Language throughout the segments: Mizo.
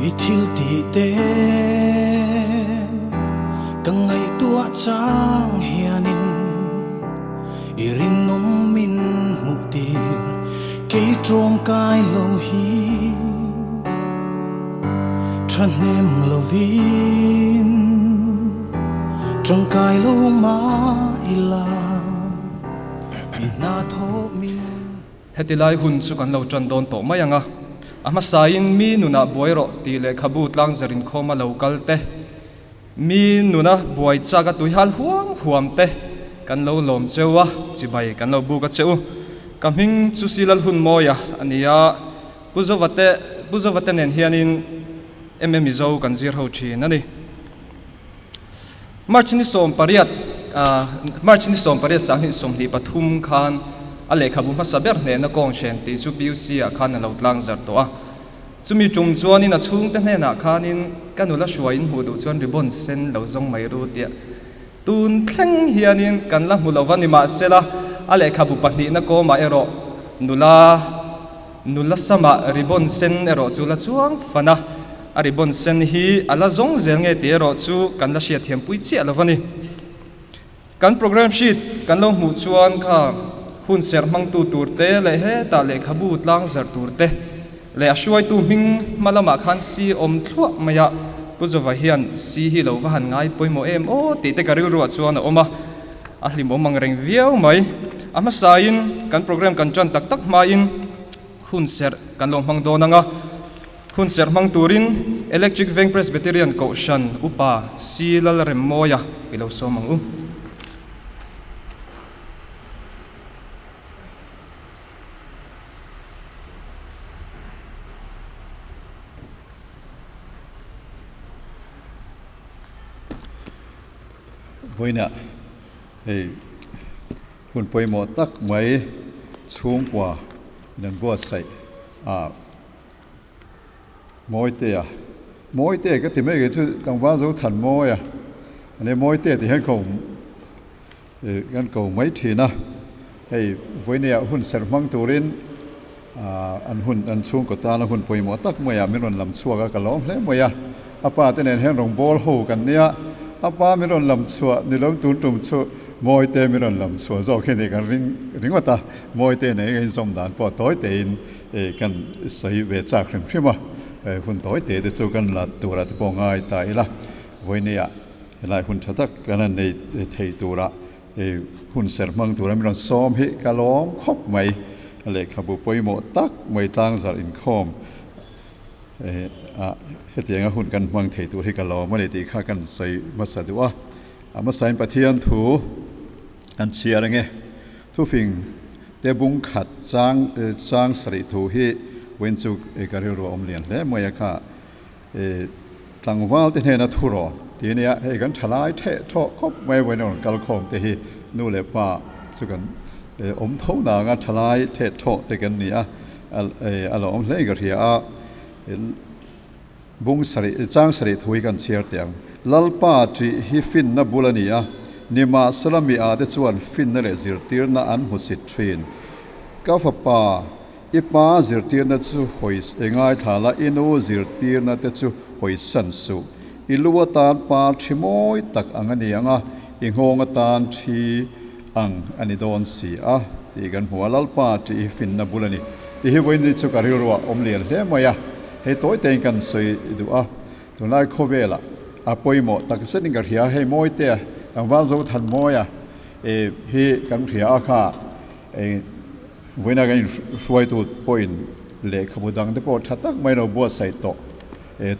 I thil tih te ka ngaihtuah chang hianin i rinawm min hmuh tir kei tawngkai lo hi thahnem lovin tangkai lo mah ila i hna thawh min Heti lai hun chu kan lo tan dawn tawh mai ang a, a hmasain mi nunah buai rawh tih lehkhabu tlangzar inkhawma lo kal te, mi nuna buai chak a tuihal huam huam te kan lo lawm cheu a, chibai kan lo buk a che u. Ka hming chu Silal Hunmawia a ni a, Pu Zovate Pu Zovate nen hianin MM Mizo kan zir ho thin a ni. March ni 18 March ni 18 2023 khan a lehkhabu hmasa ber hnehna kawng hren tih chu PUC ah khan a lo tlang zar tawh a. Chumi tum chuanin a chhungte hnenah khanin ka nula hruaiin hmuh duh chuan ribbon sen lo zawng mai ru tia tun thleng hianin kan la hmu lova nimahsela a lehkhabu pahnihna kawmah erawh nula Nula samah ribbon sen erawh chu la chuang fan a, a ribbon sen hi a la zawng zel nge tih erawh chu kan la hriatthiam pui chiah lo a ni. Kan program sheet kan lo hmuh chuan kha hun serh hmangtu tur te leh hetah lehkhabu tlang zarh tur te leh a hruaitu hming hma lamah khan si awm thluah mai a, Pu Zova hian si hi lo va han ngai pawimawh em aw tih te ka rilruah chuan a awm a. A hlimawm ang reng viau mai. A hmasain kan program kan tan tak tak hmain hun serh kan lo hmang dawn ang a. Hun serh hmang turin Electric Veng Presbyterian Kohhran Upa Si Lalremmawia i lo sawm ang u. Vawiinah hei hun pawimawh tak mai chhungkua in an buatsaih a Mawitea Mawitea ka ti mai kei chu tlangval zo than mawi a ania Mawitea tih hian ko ih kan ko mai thin a hei vawiinah hun serh hmang turin ah an hun an chhungkaw tana hun pawimawh tak mai ah min rawn lam chhuak a ka lawm hle mai a a pa te nen hian rawn bawl ho kan nia a pa min rawn lam chhuah ni lo tun tum chu mawi te min rawn lam chhuah zawk hi ni kan ring ringawt a mawi te nen ka inzawm dan pawh tawi tein ih kan sawi ve chak hrim hrim a hun tawi te te chu kan la turah te pawh ngai ta ila vawinia Helai hun tha tak kan han nei thei tura hei hun serh hmang tura min rawn sawm hi ka lawm khawp mai. A lehkhabu pawimawh tak mai tlangzarh inkhawm ah hetianga hun kan hmang thei tur hi ka lawm a ni tih kha kan sawi hmasa duh a. A hmasain Pathian thu kan chhiar ange. Thufing te bung khat chang chang sarih thu hi vawiin chu ka rilru a awm lian hle mai a kha. Tlangval te hnena thu rawn tih a nia, hei kan tha lai theh thawh khawp mai vawiin a rawn kal khawm te hi nu leh pa chu kan awm tho nang a, tha lai theh thawh te kan ni a, a lo awm hle in ka hria a, bung sarih chang sarih thu hi kan chhiar teh ang. Lalpa tih hi finna bul a ni a, nimahsela mi ah te chuan finna leh zirtirna an hmusit thin. Ka fapa. I pa zirtirna chu hawi e ngaithla la, i nu zirtirna te chu hawi san suh. I lu atan pa thi mawi tak ang a ni ang a, i nghawng atan thi ang a ni dawn si a, tih kan hmu a. Lalpa tih hi finna bul a ni. Tih hi vawiin chu ka rilruah awm lian hle mai a, hei tawi tein kan sawi duh a. Tunlai khawvelah a pawimawh tak zetin ka hria, hei Mawitea, tlangval Zothanmawia hi kan hria a kha. Vawiina kan inhruaitu pawhin lehkhabu dang te pawh tha tak mai lo buatsaih tawh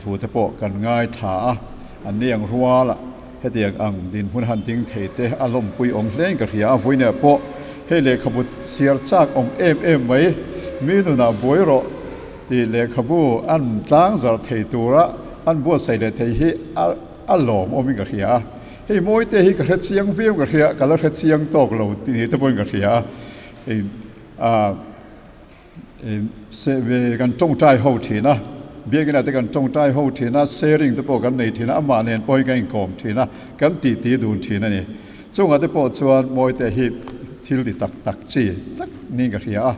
thu te pawh kan ngaithla a, an ni ang ruala hetiang ang dinhmun han ding thei te a lawmpui awm hlein ka hria a, vawiinah pawh hei lehkhabu chhiar chak awm em em mai mi nunah buai rawh tih lehkhabu an tlang zarh thei tura an buatsaih leh thei hi a lawmawmin ka hria a, hei mawite hi ka hre chiang viau ka hria ka la hre chiang tawk lo tih ni te pawhin ka hria a. Kan tawngtai ho thin a, biakina te kan tawngtai ho thin a, sharing te pawh kan nei thin a, amah nen pawhin kan inkawm thin a, kan titi dun thin a ni. Chungah te pawh chuan Mawite hi thil ti tak tak chi tak niin ka hria a,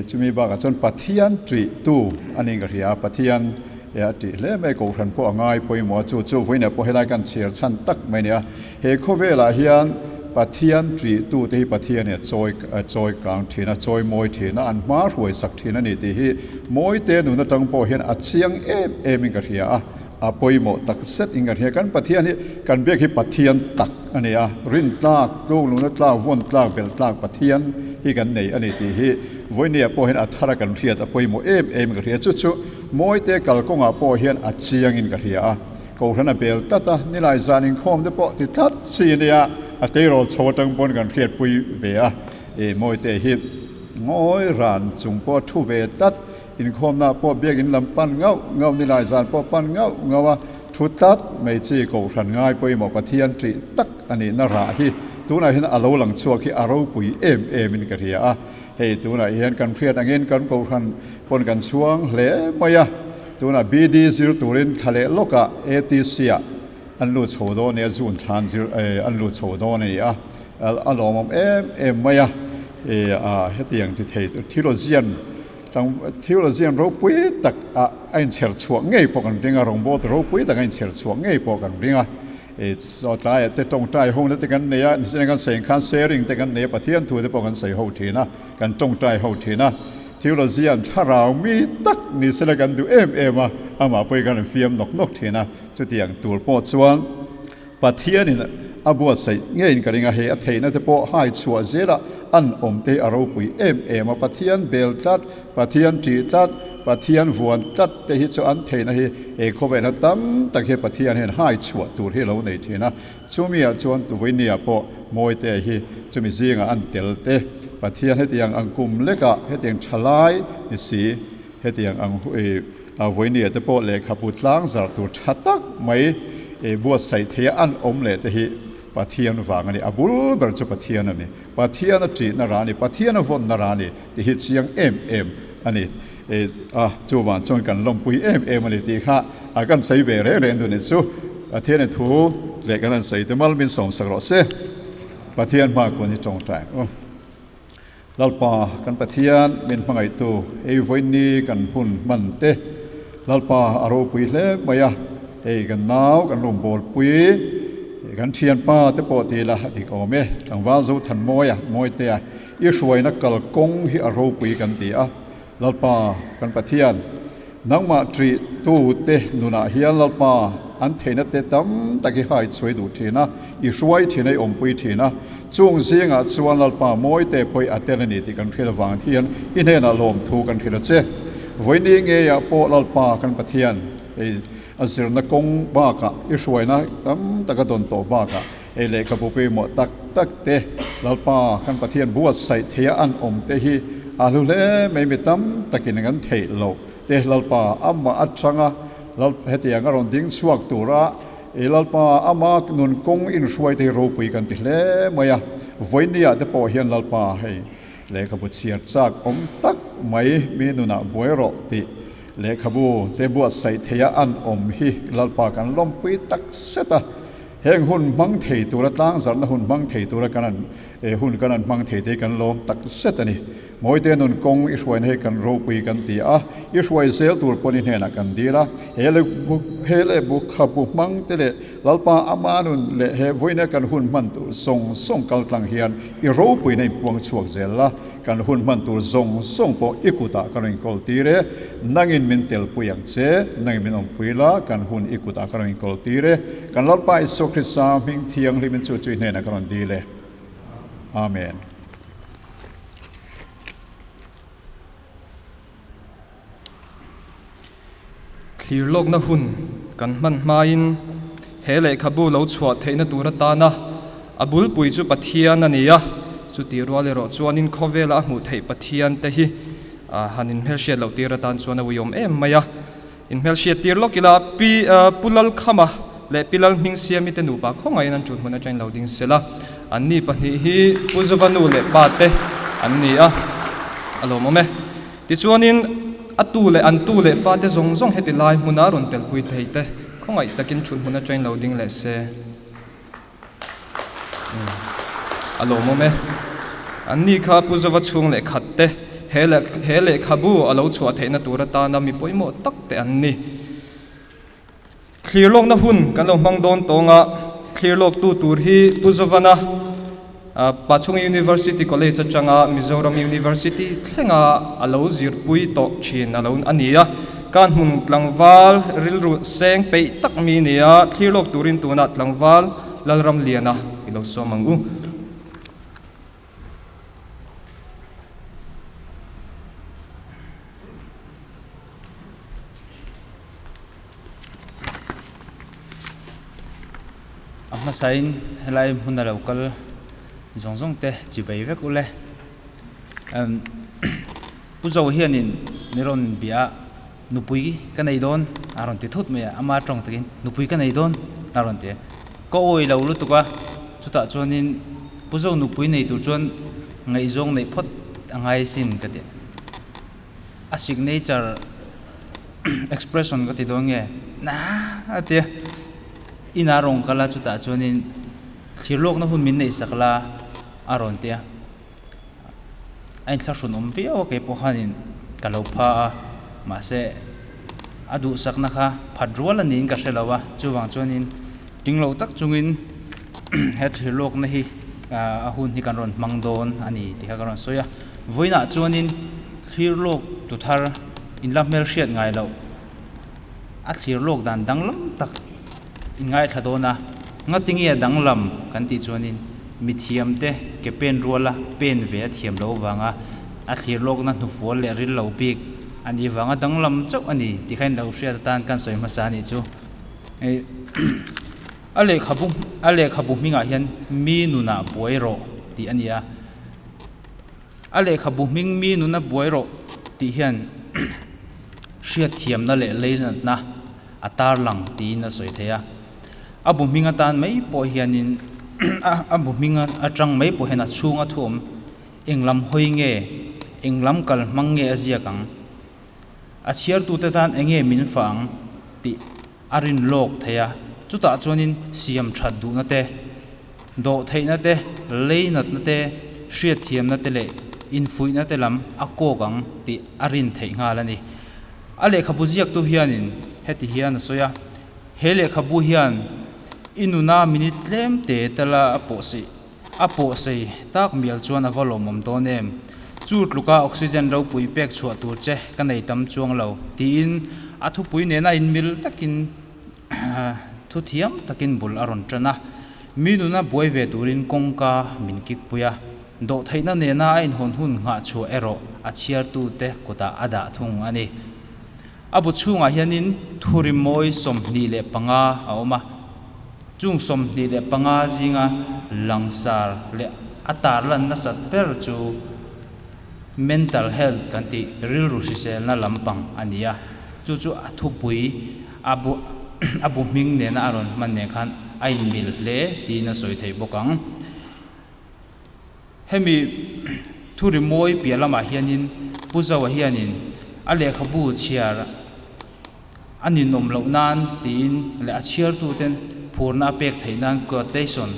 chumi bakah chuan Pathian ṭihtu a niin ka hria a, Pathian. E a tih hle mai Kohhran pawh a ngai pawimawh a, chu chu vawiinah pawh helai kan chhiar chhan tak mai a ni a. He khawvelah hian Pathian ṭihtute hi Pathianin a chawi a chawi kang ṭhin a, chawi mawi ṭhin a, an hma hruai sak ṭhin a ni tih hi mawite nun aṭang pawh hian a chiang em em in ka hria a, a pawimawh tak zet in ka hria. Kan Pathian hi kan biak hi Pathian tak a ni a, rin tlak, tlukluhna tlak, vawn tlak, belh tlak Pathian hi kan nei a ni tih hi vawinia pawh hian a thar a kan hriat a pawimawh em em in ka hria. Chu chu mawite kalkawngah pawh hian a chiang in ka hria a. Kohhran a bel tlat a, nilai zan inkhawm te pawh ti tlat chi a nia, a tleirawl chho atang pawn kan hriatpui ve a, e Mawite hi ngawi ran chung pawh a thu ve tlat, inkhawmna pawh biakin lam pan ngauh ngauh, nilai zan pawh pan ngauh ngauh a, thu tlat mai chi Kohhran ngai pawimawh Pathian ṭih tak a nihna rah hi tunah hian a lo lang chhuak hi a ropui em em in ka hria a, hei tunah hian kan hriat angin kan Kohhran pawn kan chhuang hle mai a. Tunah BD zir turin thla leh lawkah ATC ah an lut chho dawn a nia, June thla an zir an lut chho dawn a ni a, a lawmawm em em mai a, a hetiang ti thei tur theologian theologian ropui tak ah a inchher chhuah ngei pawh kan ring a, rawngbawltu ropui tak a inchher chhuah ngei pawh kan ring a, chaw tlaiah te tawngtai ho na te kan nei a, nichina kan sawi ang khan sharing te kan nei a, Pathian thu te pawh kan sawi ho thin a, kan tawngtai ho thin a. Theologian thlarau mi tak ni sela kan duh em em a, amah pawhin kan rawn fiam nawk nawk thin a, chutiang tur pawh chuan Pathianin a buatsaih ngeiin ka ring a, hei a theihna te pawh hai chhuah zelah an awm te hi a ropui em em a, Pathian bel tlat, Pathian ṭih tlat, Pathian vuan tlat te hi chu an theihna hi he khawvelna tam tak hi Pathian hian hai chhuah tur hi a lo nei thin a, Chumiah chuan Tuvuinia pawh Mawite hi chumi zingah an tel te. Pathian hetiang ang kum lekah hetiang thalai ni si, hetiang ang Vuinia te pawh lehkhabu tlangzar tur tha tak mai buatsaih theia an awm leh te hi Pathian vang a ni. A bul ber chu Pathian a ni. Pathian a ṭihna rah a ni. Pathian a vawnna rah a ni tih hi chiang em em a ni. A, chuvang chuan kan lawmpui em em a ni tih kha a kan sawi ve reng reng dun i chu Pathianin thu leh kan han sawi te mal min sawmsak rawh se. Pathian hma kun hi tawngtai ang u. Lalpa kan Pathian min hmangaihtu hei vawiinni kan hun hman te Lalpa a ropui hle mai a, hei kan nau kan rawngbawlpui kan thianpa te pawh ti ila a dik awm e, tlangval Zothanmawia Mawitea i hruaina kalkawng hi a ropui kan ti a. Lalpa kan Pathian, nangmah ṭih tute nunah hian Lalpa an theihna te tam tak i hai chhuai duh ṭhin a, i hruai ṭhin a, i awmpui ṭhin a. Chung zingah chuan Lalpa mawite pawih a tel a ni tih kan hriat avang hian i hnenah lawmthu kan hrilh a che. Vawiini ngeiah pawh Lalpa kan Pathian, hei a zirna kawng bakah i hruaina tam tak a dawn tawh bakah hei lehkhabu pawimawh tak tak te Lalpa kan Pathian buatsaih theia an awm te hi a hlu hle mai mi tam takin kan theih loh te Lalpa amah atanga Lal hetiang a rawn ding chhuak tura i Lalpa ama nun kawng inhruai te hi ropui kan ti hle mai a vawinia te pawh hian Lalpa hei lehkhabu chhiar chak awm tak mai mi nunah buai rawh tih lehkhabu te buatsaih theia an awm hi Lalpa kan lawmpui tak zet a. Heng hun hmang thei tura tlangzarhna hun hmang thei tura kan an hun kan an hmang thei te hi kan lawm tak zet a ni. Mawite nun kawng i hruaina hi kan ropui kan ti a, i hruai zel tur pawn i hnenah kan dil a. He leh he leh bu kha bu hmang te leh Lalpa ama nun leh he vawiina kan hun hman tur zawng zawng kal tlang hian i ropuina inpuang chhuak zel la, Kan hun hman tur zawng zawng pawh i kutah ka rawn inkawl tir e, nangin min telpui ang che, nangin min awmpui la, kan hun i kutah ka rawn inkawl tir e, kan Lalpa Isua Krista hming thianghlimin chu chu i hnenah ka rawn dil e. Amen. Thlir lawkna hun kan hman hmain he lehkhabu lo chhuah theihna tur atana a bulpui chu Pathian a ni a, chuti rual erawh chuanin khawvela a hmuh theih Pathian te hi han inhmelhriat loh tir atan chuan a uiawm em mai a. Inhmelhriat tir lawk ila Pi Pu Lalkhama leh Pi Lalhmingsiami te nupa khawngaihin an ṭul hmun aṭangin lo ding sela, anni pahnih hi Pu Zova nu leh pa te an ni a, a lawmawm e. Tichuanin, a tu leh an tu leh fate zawng zawng heti lai hmuna rawn telpui thei te khawngaih takin thut hmun atangin lo ding leh se. A lawmawm e. Anni kha Pu Zova chhung leh khat te he leh he lehkhabu a lo chhuah theihna tur atana mi pawimawh tak te an ni. Thlir lawkna hun kan lo hmang dawn tawng a, thlir lawktu tur hi Pu Zovana, Pachhunga University College atanga Mizoram University thlenga a lo zirpui tawh thin a lo a ni a. Kan hmun tlangval rilru seng peih tak mi nia thlir lawk turin tunah tlangval Lalramliana i lo sawm ang u. A hmasain helai hmuna lo kal zawng zawng te chi bai vek ule umm Pu Zo hianin mi rawn bia a nupui ka nei dawn a rawn ti thut mai a ama tawng takin nupui ka nei dawn a rawn ti a ka awi lo lutuk a chutah chuanin Pu Zo nupui nei tur chuan ngaihzawng neih phawt a ngai sin ka ti. A signature expression ka ti dawn nge na a tia inah rawn kal a chutah chuanin thlir lawkna hun min neih sak la a rawn tia a inthlahrun awm viau a keipawh khanin ka lo pha a mahse a duhsakna kha phat rual a niin ka hre lo a chuvang chuanin tling lo tak chungin he thlir lawkna hi a hun hi kan rawn hmang dawn a ni tih kha ka rawn sawi a. Vawiinah chuanin thlir lawk tu thar inla hmelhriat ngai loh a thlir lawk dan danglam tak in ngaithla dawn a, ngatinge a danglam kan tih chuanin mithiam te ke pen ruala pen ve a thiam loh avanga a thlir lawkna hnufual leh ril lo bik a nih vanga danglam chauh a ni tih kha in lo hriat atan kan sawi hmasa a nih chu. A lehkhabu a lehkhabu hmingah hian mi nunah buai rawh tih a ni a. A lehkhabu hming mi nuna buai rawh tih hian hriatthiamna leh leinatna a tarlang tiin a sawi thei a. A bu hming atan mai pawh hianin a bu hming atang mai pawh hian a chhunga thu awm eng lam hawi nge eng lam kal hmang nge a ziak ang a chhiartute tan eng nge min fah ang tih a rin lawk thei a, chutah chuanin siam that duhna te, dawh theihna te, leinatna te, hriatthiamna te leh infuihna te lam a kawk ang tih a rin theih nghal a ni. A lehkhabu ziaktu hianin heti hian a sawi a, He lehkhabu hian i nuna minute tlem te tala a pawhsei a pawhsei tak mial chuan a va lawmawm dawn em? Chu tluka oxygen ropui pek chhuah tur che ka nei tam chuang lo, tiin a thupui nena inmil takin thu thiam takin bul a rawn tan a. Mi nuna buai ve turin kawngka min kik pui a, dawhtheihna nena a inhawn hun nghah chhuah erawh a chhiartute kutah a dah thung a ni. A bu chhungah hianin thurimawi 25 a awm a. Chung 25 zinga langsar leh a tarlan nasat ber chu mental health kan tih rilru hriselna lampang a ni a, chu chu a thupui a bu a bu hming nena a rawn hman nen khan a inmil hle tiin a sawi thei bawk ang. Hemi thu rimawi piah lamah hianin Pu Zoa hianin a lehkhabu chhiar a ninawm loh nan tiin leh a chhiartuten phurna a pek theih nan quotation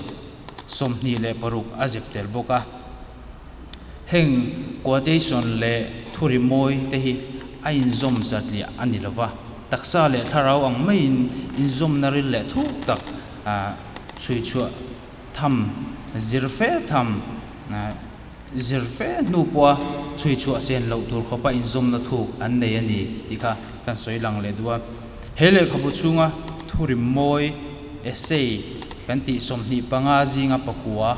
26 a zep tel bawk a. Heng quotation leh thu rimawi te hi a inzawm zatliah a ni lova, taksa leh thlarau ang maiin inzawmna ril leh thuk tak chhuichhuah Tham, zir fe tham, zir fe hnu pawha chhui chhuah sen loh tur khawpa inzawmna thuk an nei a ni tih kha kan sawi lang leh duh a. He lehkhabu chhunga thurim mawi, essay, kan tih 25 zinga pakua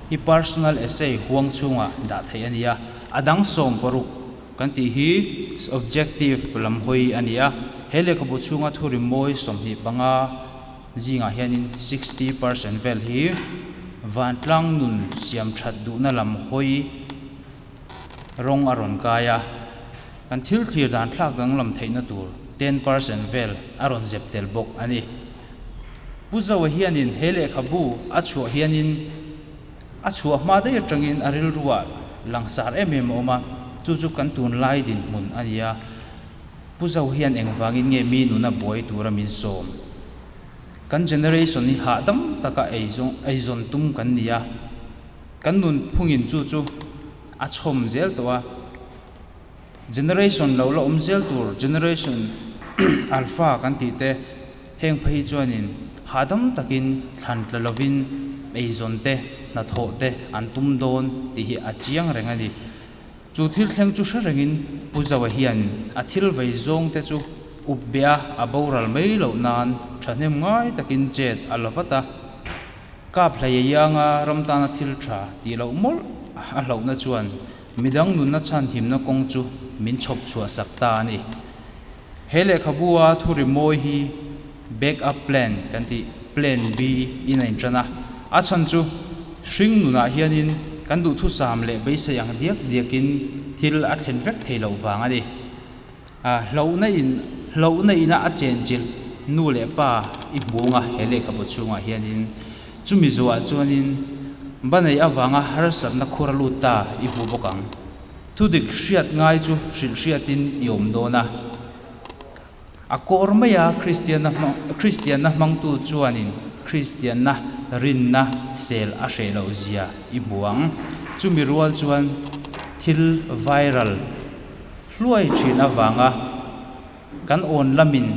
hi personal essay huang chhungah dah theih a ni a, a dang 16 kan tih hi objective lam hawi a ni a. He lehkhabu chhunga thurim mawi 25 Zingah hianin 60% vel hi vantlang nun siam that duhna lam hawi rawng a rawn kai a, kan thil thlir dan thlak danglam theihna tur 10% vel a rawn zep tel bawk a ni. Pu Zoa hianin he lehkhabu a chhuah hianin a chhuah hma daih atangin a rilruah langsar em em a awm a, chu chu kan tunlai dinhmun a ni a. Pu Zo hian engvangin nge mi nuna buai tura min sawm? Kan generation hi hahdam taka eizawn tum kan ni a, kan nun phungin chu chu a chhawm zel tawh a, generation lo la awm zel tur generation alpha kan tih te, Heng phei hi chuanin hahdam takin thlan tla lovin eizawn te, hnathawh te an tum dawn tih hi a chiang reng a ni. Chu thil thleng chu hre rengin Pu Zaua hian a thil vei zawng te chu up beh a, a boral mai loh nan thahnem ngai takin chet a la vat a. Kap hlei a ianga ram tana thil tha tih loh mawlh a hlauhna chuan midang nunna chhanhimna kawng chu min chhawp chhuah sak ta a ni. He lehkhabua thu rimawi hi back up plan kan tih, plan B, in a intan a. A chhan chu hring nunah hianin kan duhthusam leh beisei ang diak diakin thil a thlen vek thei loh vang a ni. A hlauhna in hlauhna ina a chenchilh nu leh pa i hmuang a he lehkhabu chhungah hianin chumi zuah chuanin banei avanga harsatna khur a lut ta i hmu bawk ang. Thudik hriat ngai chu hrilh hriatin i awm dawn a. A kawr maia Kristianna Kristianna hmangtu chuanin Kristianna rinna sel a hreh loh zia i hmu ang. Chumi rual chuan thil viral hluai thin avanga kan awn lamin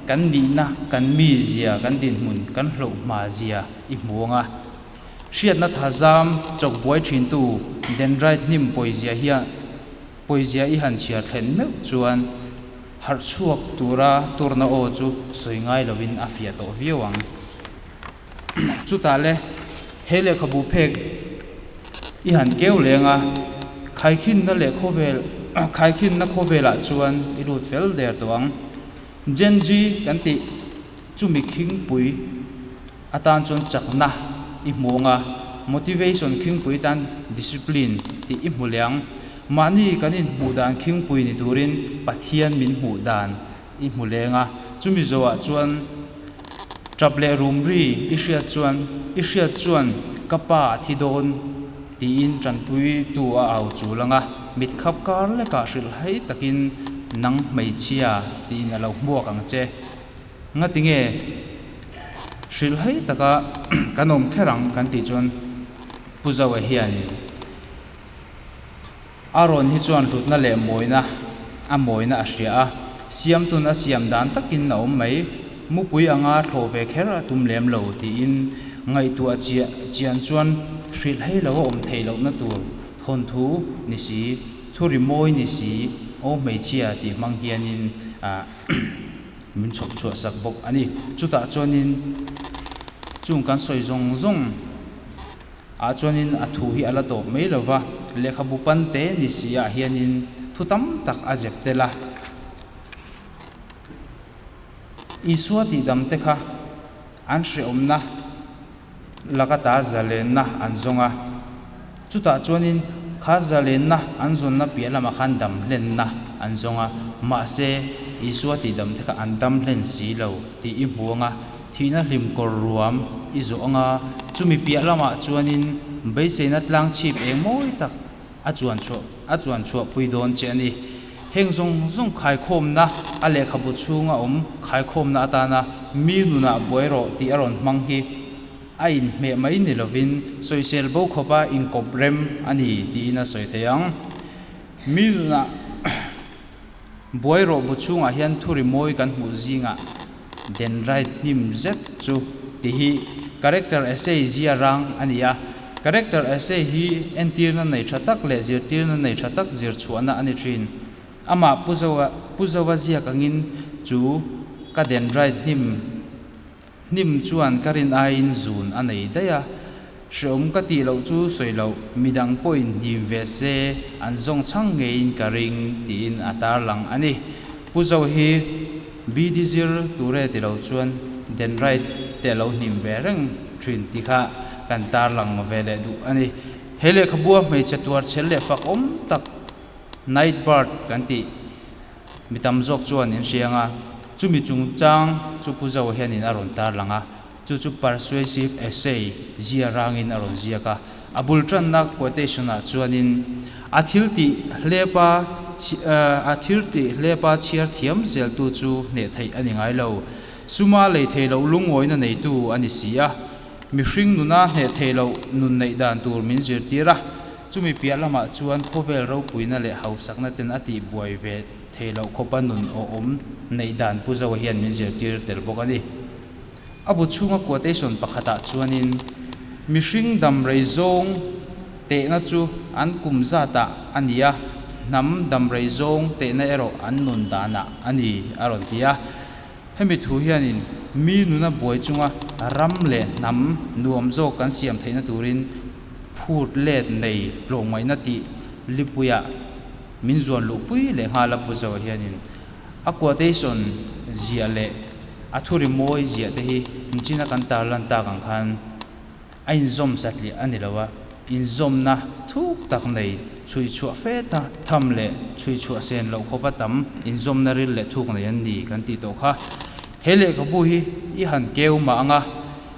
kan nihna, kan mizia, kan dinhmun, kan hlohma zia i hmu ang a. Hriatna thazam chawk buai thintu dendrite hnim pawizia hian pawizia i han chhiar thlen meuh chuan harh chhuak tura turna aw chu sawi ngai loin a fiah tawh viau ang. Chutah le he lehkhabu phek i han keu leng a, khaikhinna leh khawvel khaikhinna khawvelah chuan i lut fel der tawh ang. Gen Z kan tih chumi khingpui atan chuan chakna i hmu ang a, motivation khingpui tan discipline tih i hmu leh ang. Mahni kan inhmuh dan khingpui ni turin Pathian min hmuh dan i hmu leng a, chumi zawhah chuan tap leh rum ri i hriat chuan i hriat chuan ka pa a thi dawn tiin tanpuitu a au chul ang a, mit khap kar lekah hrilhhai takin nang hmeichhia tiin a lo hmuak ang che. Ngati nge hrilhhai taka kan awm kher ang kan tih chuan Pu Zoa hianin a rawn hi chuan hlutna leh mawina a mawina a hria a, siamtun a siam dan takin a awm mai, mupui anga thlawh ve kher a tum lem lo tiin ngaihtuah chiah chian chuan hrilhhai lo a awm theih lohna tur thawnthu ni si, thu rimawi ni si, aw hmeichhia tih hmang hianin ah. Min chhawp chhuah sak bawk a ni. Chutah chuanin chung kan sawi zawng zawng ah chuanin a thu hi a la tawp mai lo va, lehkhabu pan te ni si ah hianin thu tam tak a zep tel a. Isua tihdam te kha an hrehawmna laka ta zalenna an zawng a, chutah chuanin kha zalenna an zawnna piah lamah khan dam hlenna an zawng a, mahse Isua tihdam te kha an dam hlen si lo tih i hmu ang a, thihna hlim kawr ruam i zawh ang a, chumi piah lamah chuanin beiseina tlang chhip eng mawi tak a chuan chhuah a chuan chhuahpui dawn che a ni. Heng zawng zawng khaikhawmna a lehkhabu chhunga awm khaikhawmna atana mi nunah buai rawh tih a rawn hmang hi a inhmeh mai ni lovin sawisel bo khawpa inkawp rem a ni tiin a sawi thei ang. Mi nunah buai rawh bu chhungah hian thu rimawi kan hmuh zingah Dendrite hnim zet chu ti hi character essay zia rang a ni a. Character essay hi entirna nei tha tak leh zirtirna nei tha tak zir chhuahna a ni thin. Amah Pu Zoa Pu Zova ziak angin chu ka dendrite hnim hnim chuan ka rin aiin zun a nei daih a. Hreawm ka tih loh chu sawi loh, midang pawhin hnim ve se an zawng chhang ngeiin ka ring tiin a tarlang a ni. Pu Zo hi BD zir ture ti lo chuan Dendrite te a lo hnim ve reng thin tih kha kan tarlang ve leh duh a ni. He lehkhabua hmeichhe tuar chhel leh fak awm tak Night Bird kan tih mi tam zawk chuan in hria ang a, chumi chungchang chu Pu Zo hianin a rawn tarlang a. Chu chu persuasive essay zia rangin a rawn ziak a. A bul tanna quotation-ah chuanin, A thil tih hlepa a thil tih hlepa chhiar thiam zeltu chu hneh theih a ni ngai lo. Suma lei thei loh lungawina neitu a ni si a. Mihring nuna hneh thei loh nun neih dan tur min zirtir a. Chumi piah lamah chuan khawvel ropuina leh hausakna ten a tih buai ve thei loh khawpa nun awhawm neih dan Pu Zoa hian min zirtir tel bawk a ni. A bu chhunga quotation pakhatah chuanin, Mihring dam rei zawng tehna chu an kum zatah a ni a, hnam dam rei zawng tehna erawh an nun danah a ni, a rawn ti a. Hemi thu hianin mi nuna buai chunga ram leh hnam nuam zawk kan siam theihna turin phut let nei tlawmngaihna tih lipuiah min zuan luhpui leh nghal a pu Zoa hianin a quotation ziah leh a thu rimawi ziah te hi nichina kan tarlan tak ang khan A inzawm satliah a ni lo a, inzawmna thuk tak nei, chhuichhuah fe ta tham leh chhuichhuah sen loh khawpa tam inzawmna ril leh thuk nei an ni kan tih tawh kha. He lehkhabu hi i han keu mah ang a,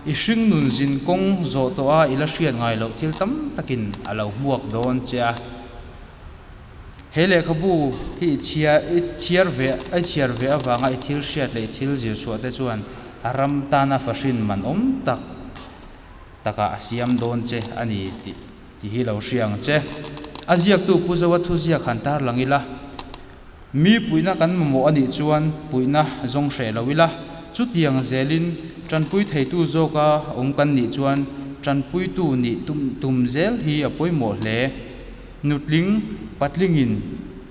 i hringnun zin kawng zawh tawh a i la hriat ngai loh thil tam takin a lo hmuak dawn che a. He lehkhabu hi i chhia i chhiar ve i chhiar ve avanga i thil hriat leh i thil zir chhuah te chuan a ram tana fahrin man awm tak takah a siam dawn che a ni tih tih hi lo hria ang che. A ziaktu Pu Zoa thuziak han tar lang ila, Mi puihna kan mamawh a nih chuan puihna zawng hreh lo ila, chutiang zelin tanpui theitu zawka awm kan nih chuan tanpuitu nih tum tum zel hi a pawimawh hle. Nutling patlingin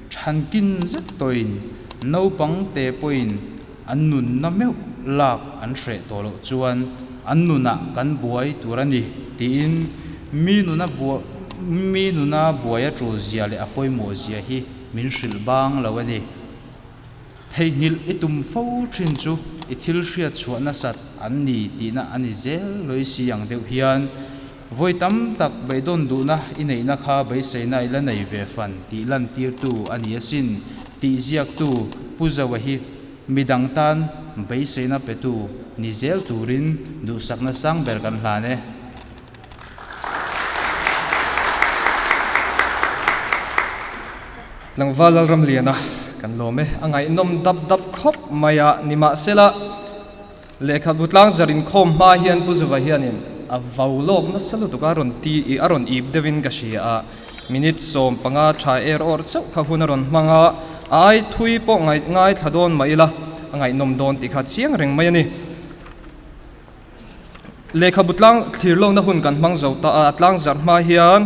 thankin zet tawhin naupang te pawhin an nunna meuh lak an hreh tawh loh chuan an nunah kan buai tur a ni tiin mi nuna bua mi nuna buai a tul zia leh a pawimawh zia hi min hrilh bang lo a ni. Theihnghilh i tum fo thin chu i thil hriat chhuah nasat an ni tihna a ni zel lawih si ang deuh hian vawi tam tak beidawn duhna i neihna kha beiseina i la nei ve fan tih lantirtu a ni asin tih ziaktu Pu Zoa hi midang tan beiseina petu ni zel turin duhsakna sang ber kan hlan e. Tlangval Lalramliana kan lawm e, a ngaihnawm dap dap khawp mai a, nimahsela lehkhabu tlangzar inkhawm hma hian Pu Zuva hianin a vau lawk nasa lutuk a rawn ti ih a rawn ip deuhin ka hria a, minute 15 tha er awr chauh kha hun a rawn hmang a, a ai thui pawh ngaithla dawn mah ila a ngaihnawm dawn tih kha chiang reng mai a ni. Lehkhabu tlang thlir lohna hun kan hmang zo ta a, a tlang zarh hma hian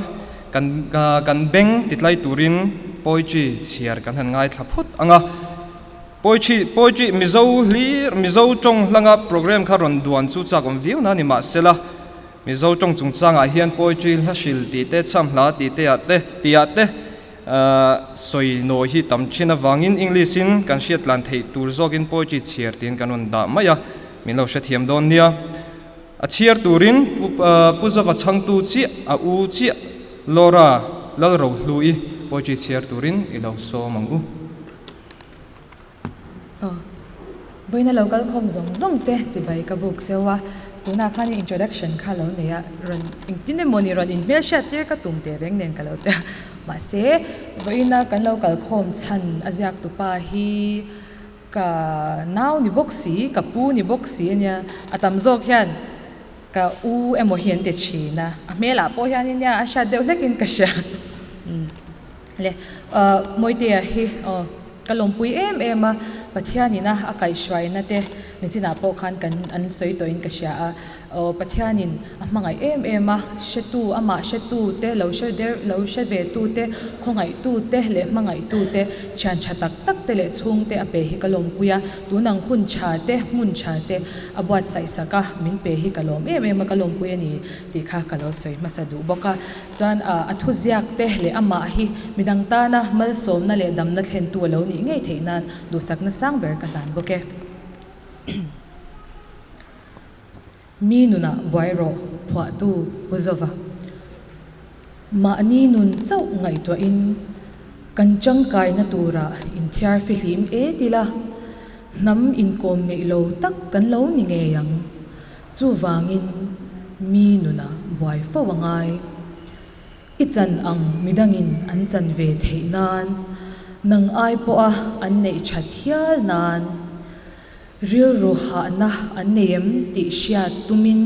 kan kan beng titlai turin poetry chhiar kan han ngaithla phawt ang a. Poetry poetry Mizo hlir Mizo tawng hlanga program kha rawn duan chu chak awm viau na ni mahsela Mizo tawng chungchangah hian poetry hla hril tih te chham hla tih te ah te tih ah te sawi nawi hi tam thin avangin English in kan hriat tlan theih tur zawkin poetry chhiar tiin kan rawn dah mai a. Min lo hrethiam dawn nia. A chhiar turin Pu Zova chhangtu chiah a u chiah Laura Lalrohlu-i poetry chhiar turin i lo sawm ang u. Aw. Vawiina lo kal khawm zawng zawng te chibai ka buk cheu a, tunah khan introduction kha lo nei a, rawn engtin emaw ni rawn inhmelhriat tir ka tum teh reng nen ka lo ti a, mahse vawiina kan lo kal khawm chhan a ziak tupa hi Ka nau ni bawk si, ka pu ni bawk si a nia, a tam zawk hian ka u emaw hi an ti thin a, a hmelah pawh hian nia a hriat deuh hlekin ka hria. Le Mawitea hi aw ka lawmpui em em a, Pathianin a a kaihhruaina te nichinah pawh khan kan an sawi tawhin ka hria a, Aw Pathianin a hmangaih em em a, hretu, amah hretu te, lo hre der, lo hre ve tu te, khawngaih tu te leh hmangaih tu te, thian tha tak tak te leh chhung te a pe hi ka lawmpui a, tunang hun tha te, hmun tha te a buatsaih sak a, min pe hi ka lawm em em a, ka lawmpui a ni tih kha ka lo sawi hmasa duh bawk a. Chuan a thuziak te leh amah hi midang tana malsawmna leh damna thlentu a lo nih ngei theih nan duhsakna sang ber ka hlan bawk e. Mi nunah buai rawh, phuahtu Pu Zova. Mahni nun chauh ngaihtuahin kan tangkaina turah inthiar fihlim e tila, hnam inkawm ngeih lo tak kan lo ni ngei ang. Chuvangin mi nunah buai fo a ngai. I chan ang midangin an chan ve theih nan, nang ai pawha an neih that hial nan. Rilru hahna an nei em tih hriat tumin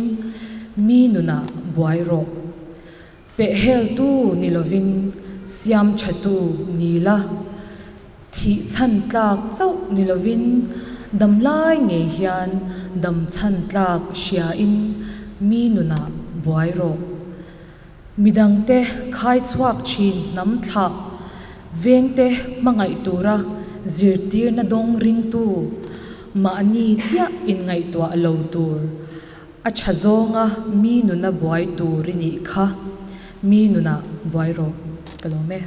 mi nunah buai rawh. Pehheltu ni lovin siam thatu ni la, thih chhan tlak chauh ni lovin Damlai ngei hian dam chhan tlak hriain mi nunah buai rawh. Midangte khai chhuak thin hnam thlah vengte hmangaih tura zirtirna dawng ringtu mahni chiah inngaihtuah lo tur a tha zawnga mi nuna buai tur i nih kha mi nunah buai rawh ka lawm e.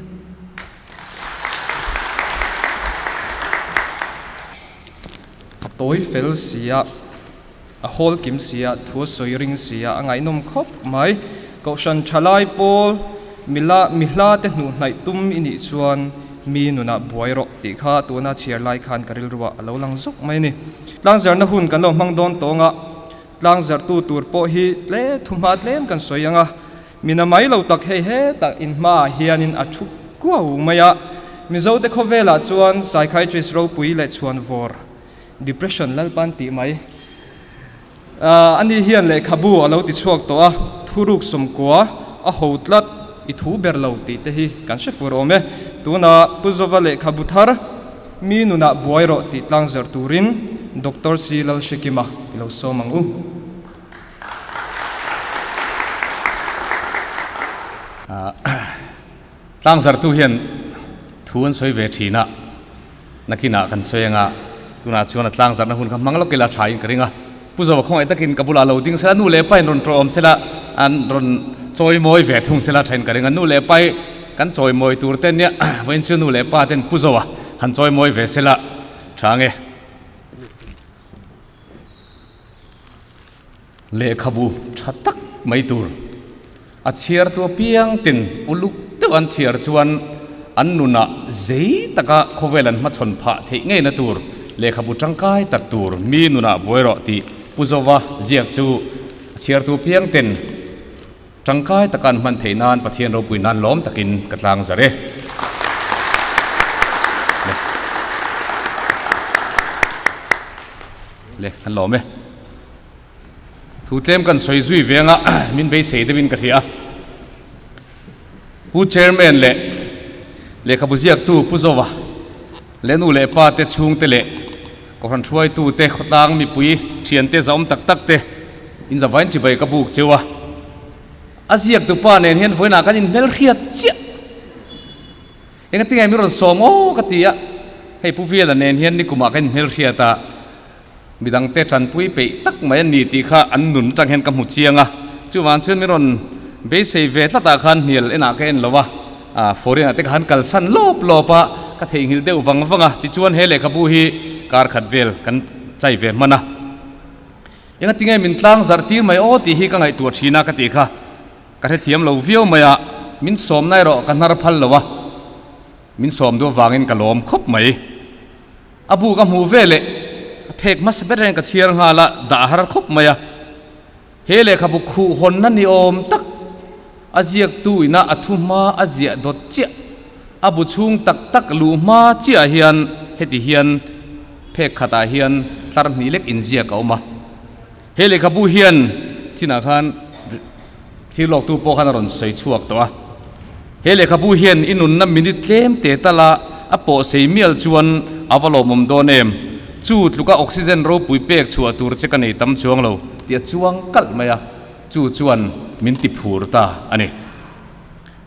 A tawi fel sia, a hawl kim sia, thu a sawi ring sia, a ngaihnawm khawp mai. Kohhran thalai pawl mila mi hla te hnuh hnaih tum i nih chuan mi nunah buai rawh tih kha tuna chhiar lai khan ka rilruah a lo lang zawk mai a ni. Tlangzarhna hun kan lo hmang dawn tawng a, tlangzarhtu tur pawh hi tle thuhma tlem kan sawi ang a. Mina mai lo tak hei hetah in hmaah hianin a thu kuau mai a. Mizote khawvelah chuan psychiatrist ropui leh chhuanvawr, depression lalpan tih mai a ni hian lehkhabu a lo ti chhuak tawh a, thuruk sawmkua a ho tlat i thu ber lo tih te hi kan hre fur awm e. Tunah Pu Zova lehkhabu thar mi nunah buai rawh tih tlangzarh turin Doctor C Lalhrekima i lo sawm ang u. Tlangzartu hian thu an sawi ve thin a, nakinah kan sawi anga tunah chuan a tlangzarhna hun kha hmang lawk ila tha in ka ring a. Pu Zoa khawngaih takin ka bulah lo ding sela, nu leh pain rawn tawm sela, an rawn chawimawi ve thung sela tha in ka ring a. Nu leh pai kan chawimawi tur te nia vawiin chu nu leh pa ten Pu Zoa han chawimawi ve sela tha nge. Lehkhabu tha tak mai tur a chhiartu apiang tin uluk deuh an chhiar chuan an nunah zei taka khawvel an hmachhawn phah theih ngeina tur lehkhabu tangkai tak tur mi nunah buai rawh tih Pu Zova ziak chu a chhiartu apiang ten tangkai taka an hman theih nan Pathian ropui nan lawm takin ka tlang zar e. Le kan lawm e. Thu tlem kan sawi zui ve anga min beisei deuhin ka hria a. Pu Chairman leh lehkhabu ziaktu Pu Zova leh nu leh pa te chhungte leh Kohhran hruaitu te khawtlang mipui thiante zahawm tak tak te in zavain chibai ka buk cheu a. A ziaktu pa nen hian vawiinah kan inhmelhriat chiah. Engati nge min rawn sawm aw ka ti a, hei Pu Viala nen hian nikumah kan inhmelhriat a, midangte tanpui peih tak mai an ni tih kha an nun atang hian ka hmu chiang a, chuvang chuan min rawn beisei ve tlatah khan hnial enah ka en lo a, ah foreign ah te ka han kalsan lawp lawp a, ka theihnghilh deuh vang vang a, tichuan he lehkhabu hi kar khat vel kan chai ve hman a. Engati nge min tlang zarh tir mai aw tih hi ka ngaihtuah thin a ka tih kha. Ka hrethiam lo viau mai a, min sawmna erawh ka hnar phal lo a, min sawm duh avangin ka lawm khawp mai. A bu ka hmuh ve leh a phek hmasa ber hian ka chhiar nghal a, dah a har khawp mai a. He lehkhabu khuh hawnna ni awm tak a ziaktu ina a thu hma a ziah dawt chiah, a bu chhung tak tak luh hma chiah hian heti hian phek khatah hian tlar hnih lek inziak a awm a. He lehkhabu hian chinah khan thil lawktu pawh khan a rawn sawi chhuak tawh a. He lehkhabu hian i nunna minute tlem te tala a pawh sei mial chuan a va lawmawm dawn em? Chu tluka oxygen ropui pek chhuah tur che ka nei tam chuang lo tih a chuang kalh mai a, chu chuan min ti phur ta a ni.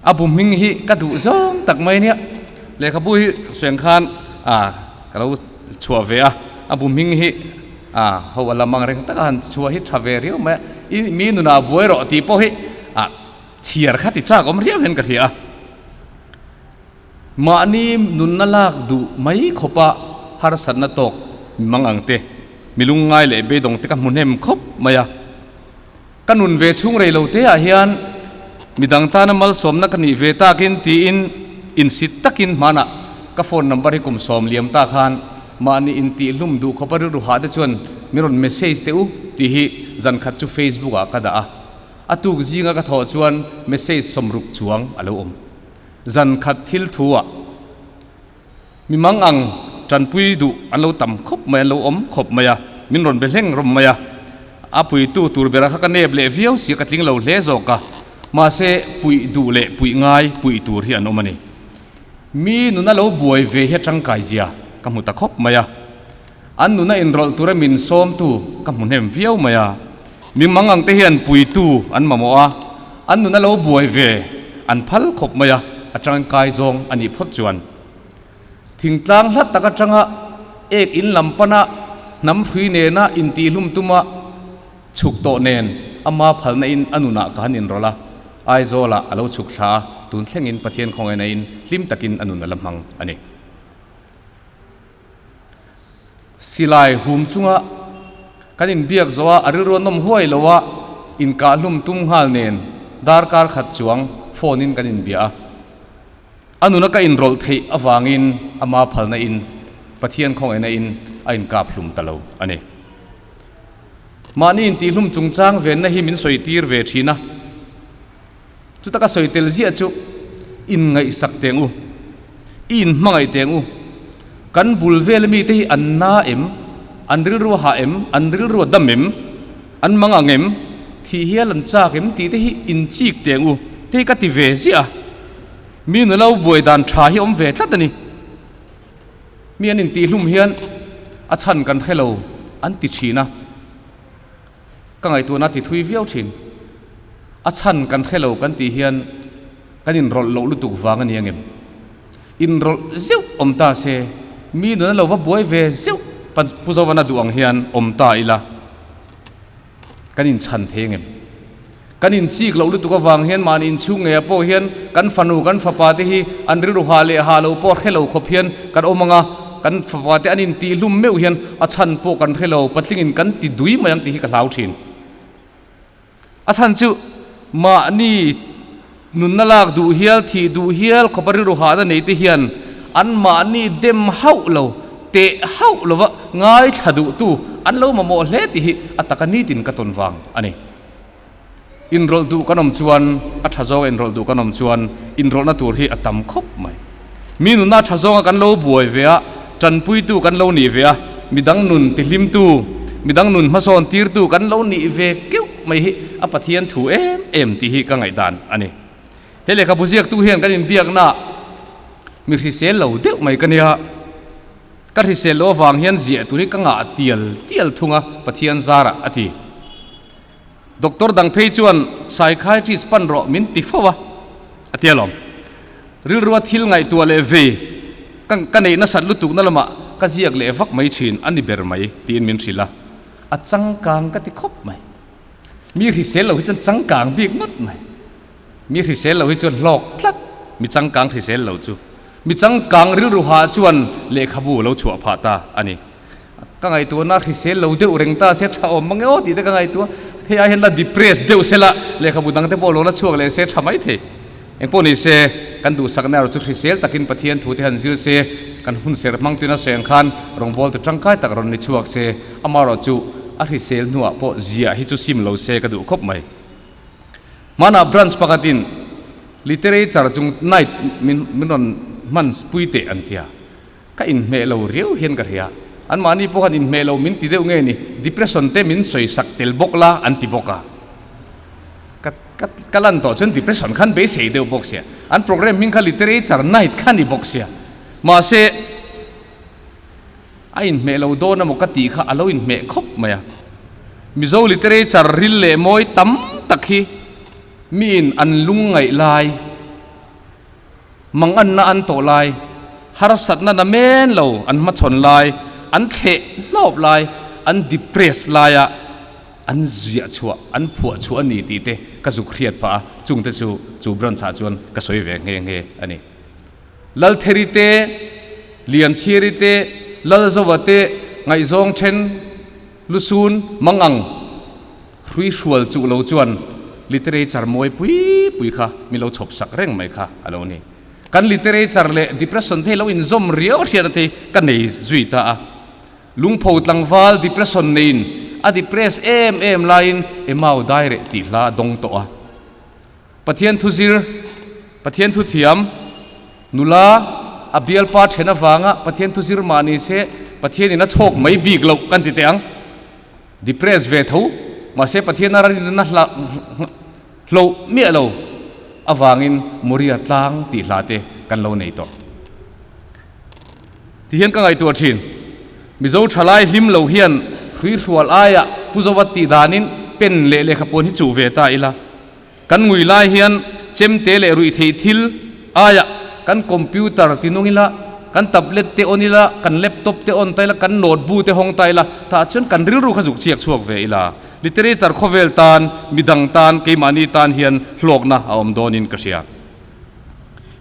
A bu hming hi ka duh zawng tak mai nia. Lehkhabu hi sueng khan a ka lo chhuah ve a, a bu hming hi a ho a lam ang reng taka han chhuah hi tha ve riau mai a, i mi nunah buai rawh tih pawh hi a chhiar kha ti chak awm riau hian ka hria a. Mahni nunna lak duh mai khawpa harsatna tawk mi mang ang te, mi lungngai leh beidawng te ka hmu hnem khawp mai a. Ka nun ve chhung rei lo te ah hian midang tana malsawmna ka nih ve takin tiin insit takin hmanah ka phone number hi kum sawm liam ta khan mahni intihhlum duh khawpa rilru hah te chuan min rawn message teh u tih hi zan khat chu Facebook ah ka dah a, a tuk zinga ka thawh chuan message sawmruk chuang a lo awm. Zan khat thil thu ah Mi mang ang tanpui duh an lo tam khawp mai, an lo awm khawp mai a, min rawn be hleng rawm mai a. A puitu tur bera kha ka nep leh viau si a, ka tling lo hle zawk a. Mahse, puih duh leh puih ngai puih tur hi an awm a ni. Mi nuna lo buai ve hi a tangkai zia ka hmu ta khawp mai a. An nuna inrawlh tura min sawmtu ka hmu hnem viau mai a. Mi mang ang te hian puitu an mamawh a, an nuna lo buai ve an phal khawp mai a, a tangkai zawng a nih phawt chuan. Thingtlang hlat tak atanga ek in lam pana hnam hrui nena intihlum tuma chhuk tawh nen ama phalna in a nunah ka han inrawlh a, Aizawlah a lo chhuk thla a, tun thlengin Pathian khawngaihna in hlim takin a nun a la hmang a ni. Silai hum chunga kan inbiak zawh a, a rilru a nawm huai lo a, inkahlum tum nghal nen darkar khat chuang phone in kan inbia a. A nuna ka inrawlh theih avangin ama phalna in Pathian khawngaihna in a inkap hlum ta lo a ni. Mahni intihhlum chungchang venna hi min sawi tir ve thin a, chuta ka sawi tel ziah chu inngaihsak teng u, i inhmangaih teng u, kan bul vel mite hi an na em, an rilru a hah em, an rilru a dam em, an mang ang em, thih hial an chak em tih te hi inchik teng u, te hi ka ti ve ziah a. Mi nulo buai dan tha hi awm ve tlat a ni. Mi an intihlum hian a chhan kan hre lo an ti thin a, ka ngaihtuahna ti thui viau thin. A chhan kan hre lo kan tih hian kan inrawlh loh lutuk vang a ni angem? Inrawlh zeuh awm ta se, mi nuna lo va buai ve zeuh Pu Zovana duh ang hian awm ta ila. Kan inchhan thei angem? Kan inchik loh lutuk avang hian mahni inchhung ngeiah pawh hian kan fanu kan fapa te hi an rilru hah leh hah lo pawh hre lo khawp hian kan awm ang a, kan fapa te an intihhlum meuh hian a chhan pawh kan hre lo, patlingin kan ti dui mai ang tih hi ka hlau thin. A chhan chu mahni nunna lak duh hial, thih duh hial khawpa rilru hahna nei te hian an mahni dem hauh lo, teh hauh lova ngaithla duhtu an lo mamawh hle tih hi a taka nitin ka tawn vang a ni. Inrawlh duh kan awm chuan, a tha zawnga inrawlh duh kan awm chuan inrawlhna tur hi a tam khawp mai. Mi nunna tha zawnga kan lo buai ve a, tanpuitu kan lo nih ve a, midang nun tihlimtu, midang nun hmasawn tirtu kan lo nih ve keuh mai hi a Pathian thu em em tih hi ka ngaihdan a ni. He lehkhabu ziaktu hian kan inbiakna mi hrisel lo deuh mai ka nia. Ka hrisel loh avang hian ziah tur hi ka ngah tial tial thung a, Pathian zarah a ti. Doctor dang phei chuan psychiatrist pan rawh min ti fo a, a ti alawm. Rilrua thil ngaihtuah leh vei ka ka neih nasat lutukna lamah ka ziak leh vak mai thin a ni ber mai tiin min hrilh a, a changkang ka ti khawp mai. Mi hrisel lo hi chuan changkang bik ngawt mai. Mi hrisel lo hi chuan hlawk tlat, mi changkang hrisel lo chu. Mi changkang rilru hah chuan lehkhabu lo chhuah phah ta a ni. Ka ngaihtuahna hrisel lo deuh reng ta se tha awm mang e aw tih te ka ngaihtuah. Hei ai hian la depress deuh se la, lehkhabu dang te pawh lo la chhuak leh se tha mai thei. Engpawh ni se, kan duhsakna erawh chu hrisel takin Pathian thu te han zir se, kan hun serh hmang tuina sawi ang khan rawngbawltu tangkai tak rawn ni chhuak se, amaherawhchu a hrisel hnuah pawh ziah hi chu sim lo se ka duh khawp mai. Hmanah branch pakhatin literature chung night min min rawn hman pui teh an tia. Ka inhmeh lo riau hian ka hria. Anmahni pawh khan inhmeh lo min ti deuh nge ni, depression te min sawi sak tel bawk la an ti bawk a. Ka ka ka lan tawh chuan depression khan beisei deuh bawk sia. An program hming kha literature night kha ni bawk sia. Mahse a inhmeh lo dawn emaw ka tih kha a lo inhmeh khawp mai a. Mizo literature ril leh mawi tam tak hi miin an lungngaih lai, Manganna an tawh lai, harsatna na men lo an hmachhawn lai, an thleh hnawp lai, an depress laia an ziah chhuah, an phuah chhuah a ni tih te ka zuk hriat phah a, chungte chu chu branch ah chuan ka sawi ve nghe nghe a ni. Laltheri te, Lianchhiari te, Lalzova te ngaihzawng then Lusun mangang hrui hrual chuh lo chuan literature mawi pui pui kha min lo chhawp sak reng mai kha a lo ni. Kan literature leh depression te hi lo inzawm riau a hriatna te hi ka nei zui ta a. Lungpho tlangval depression neiin a depress em em laiin Emau dai reh tih hla a dawng tawh a. Pathian thu zir, Pathian thu thiam, nula a bialpa then avanga Pathian thu zir mah ni se Pathianin a chhawk mai bik loh kan ti teh ang. Depress ve tho, mahse Pathian a rinna hla hloh miah lo avangin Moria tlang tih hla te kan lo nei tawh. Tihian ka ngaihtuah thin. Mizo thalai hlim lo hian hruihrual aia Pu Zova tih danin pen leh lehkhapuan hi chuh ve ta ila. Kan ngui lai hian chemte leh ruih theih thil aia kan computer ti nung ila, kan tablet te on ila, kan laptop te on ta ila, kan notebook te hawng ta ila, tah chuan kan rilru kha zuk chhiak chhuak ve ila. Literature khawvel tan, midang tan, keimahni tan hian hlawkna a awm dawnin ka hria.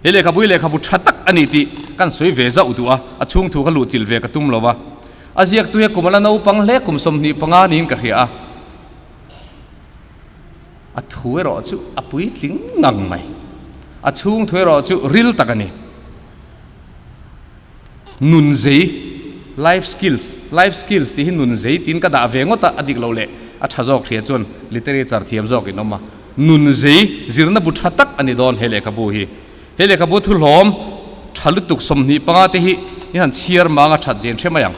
He lehkhabu hi lehkhabu tha tak a ni tih kan sawi ve zauh duh a, a chhung thu kha luhchilh ve ka tum lo va. A ziaktu hi a kum a la naupang hle, kum 25 niin ka hria a. A thu erawh chu a puitling ngang mai. A chhung thu erawh chu ril tak a ni. Nun zei, life skills, life skills tih hi nun zei tiin ka dah ve ngawt a, a dik loh leh a tha zawk hria chuan literature thiam zawk in awm a. Nun zei zirna bu tha tak a ni dawn he lehkhabu hi. He lehkhabu thu hlawm tha lutuk 25 te hi i han chhiar mang a that zen hre mai ang.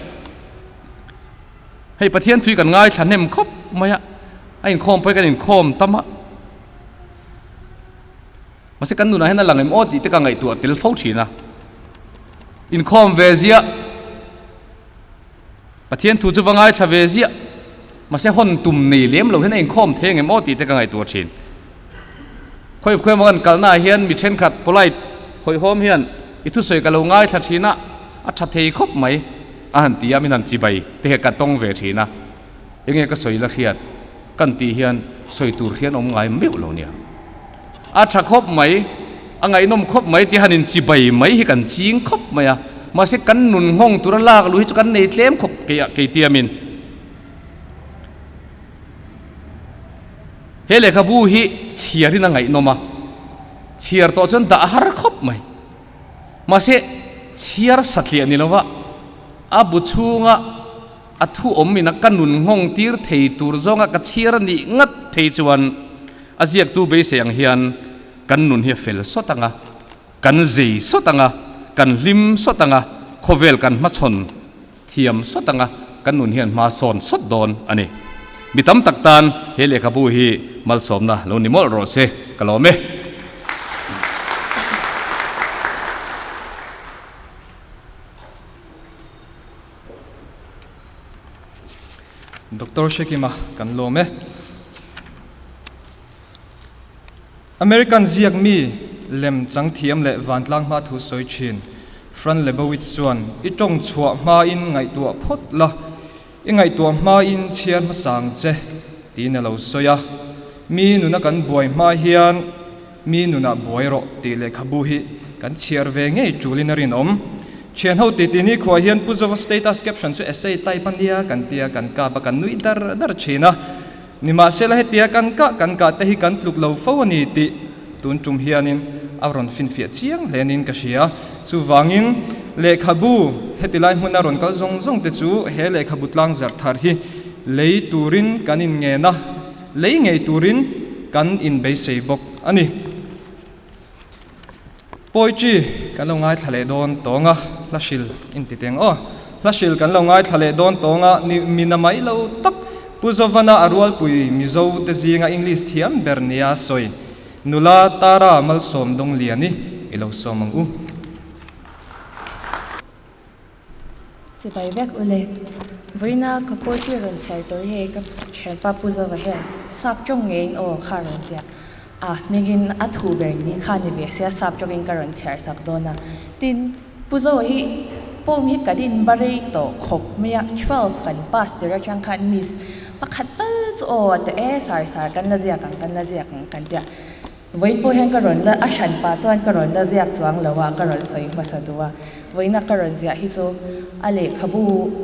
Hei Pathian thui kan ngaithla hnem khawp mai a, a inkhawm pawh hi kan inkhawm tam a. Mahse kan nunah hian a lang em aw tih te ka ngaihtuah tel fo thin a. Inkhawm ve ziah, Pathian thu chu va ngaithla ve ziah, mahse hawn tum nei lem lo hian a inkhawm thei ang em aw tih te ka ngaihtuah thin. Khawi khawi emaw kan kalnaah hian mi thenkhat polite hawihhawm hian i thusawi ka lo ngaithla thin a, a tha thei khawp mai a han ti a, min han chibai te hi ka tawng ve thin a. Enge ka sawi la hriat kan tih hian sawi tur hian awm ngai meuh lo nia. A tha khawp mai, a ngaihnawm khawp mai tih han in chibai mai hi kan ching khawp mai a, mahse kan nun nghawng tura lak luh hi chu kan nei tlem khawp kei ah kei tiamin. He lehkhabu hi chhiarin a ngaihnawm a, chhiar tawh chuan dah a har khawp mai. Mahse chhiar satliah ni lova a bu chhunga A thu awmin a ka nun nghawng tir thei tur zawnga ka chhiar a nih ngat phei chuan a ziaktu beisei ang hian kan nun hi a fel sawt ang a, kan zei sawt ang a, kan hlim sawt ang a, khawvel kan hmachhawn thiam sawt ang a, kan nun hian hma sawn sawt dawn a ni. Mi tam tak tan he lehkhabu hi malsawmna lo ni mawlh rawh se, ka lawm e. Doctor Hrekima kan lawm e. American ziak mi lem chang thiam leh vantlang hma thu sawi thin Fran Lebowitz chuan i tawng chhuah hmain ngaihtuah phawt la, i ngaihtuah hmain chhiar hmasang che tiin a lo sawi a. Mi nuna kan buai hma hian Mi nunah buai rawh tih lehkhabu hi kan chhiar ve ngei tulin a rinawm. Thianho titi ni khuah hian Pu Zova status caption chu essay type a nia kan tia kan kap a kan nuih dar dar thin a. Nimahsela hetia kan kah kan kah te hi kan tluk lo fo a ni tih tun tum hianin a rawn finfiah chiang hle niin ka hria. Chuvangin lehkhabu heti lai hmuna rawn kal zawng zawng te chu he lehkhabu tlang zarh thar hi lei turin kan inngen a. Lei ngei turin kan inbeisei bawk a ni. Poetry kan lo ngaithla leh dawn tawng a, hla hril inti teng aw. Hla hril kan lo ngaithla leh dawn tawng a, ni mina mai lo tak Pu Zovana a rualpui Mizo te zinga English thiam ber nia sawi nula Tara Malsawm Dawngliani i lo sawm ang u. Chibai vek ule. Vawiina ka poetry rawn chhiar tur hi hei ka thianpa Pu Zova hian sap tawng ngeiin aw kha rawn tia a hmingin a thu ber ni kha ni ve sia sap tawngin ka rawn chhiar sak dawn a. Tin, Pu Zova hi poem hi kan in barei tawh khawp mai a, 12 kan pass tir atang khan miss pakhat tal chu aw a ti e sar sar kan la ziak ang kan la ziak ang kan tia. Vawiin pawh hian ka rawn la, a hran pah chuan ka rawn la ziak chuang lo a, ka rawn sawi hmasa duh a. Vawiina ka rawn ziah hi chu a lehkhabu,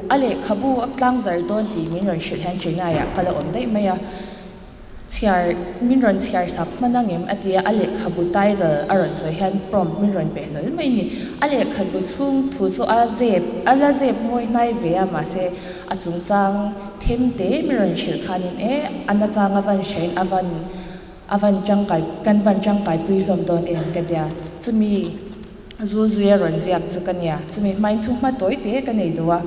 a lehkhabu a tlang zar dawn tih min rawn hrilh hian Chennai-ah ka la awm daih mai a. Chhiar, min rawn chhiar sak hman ang em a ti a, a lehkhabu title a rawn sawi hian prompt min rawn pe hlawl mai ni. A lehkhabu chhung thu chu a zep, a la zep mawi hnai ve a, mahse a chungchang them te min rawn hrilh khanin e, a nachang a van hrein a van A van tangkai, kan van tangkai pui hlawm dawn em ka tia. Chumi zu zuia rawn ziak chu ka nia. Chumi hmain thu hma tawi te ka nei duh a.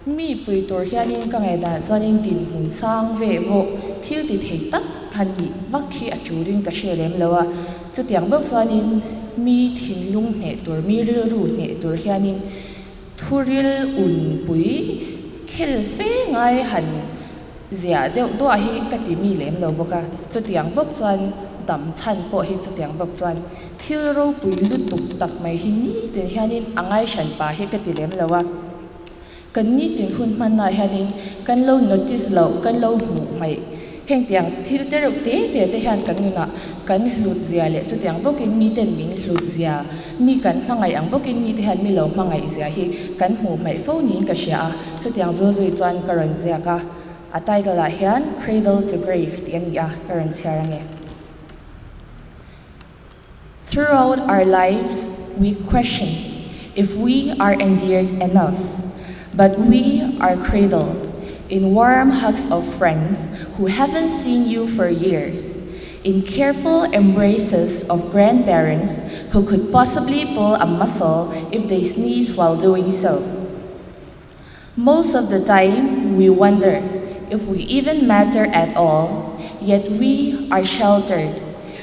Mi pui tur hianin ka ngaihdan chuanin dinhmun sang ve vawh thil ti thei tak han nih vak hi a tulin ka hre lem lo a. Chutiang bawk chuanin mi thinlung hneh tur, mi rilru hneh tur hianin. Thuril un pui khel fe ngai han ziah deuh duah hi ka ti mi lem lo bawk a, chutiang bawk chuan dam chhan pawh hi chutiang bawk chuan thil ropui lutuk tak mai hi nitin hianin a ngaihran pah hi ka ti lem lo a. Kan nitin hun hmannaah hianin kan lo notice loh, kan lo hmuh hmaih. Heng tiang thil te reuh te te te hian kan nunah kan hlut zia leh chutiang bawkin miten min hlut zia, mi kan hmangaih ang bawkin mite hian mi lo hmangaih zia hi kan hmuh hmaih fo niin ka hria a, chutiang zul zui chuan ka rawn ziak a. A title ah hian Cradle to Grave tih a ni a, ka rawn chhiar ange. Throughout our lives we question if we are endeared enough, but we are cradled in warm hugs of friends who haven't seen you for years, in careful embraces of grandparents who could possibly pull a muscle if they sneeze while doing so. Most of the time, we wonder if we even matter at all, yet we are sheltered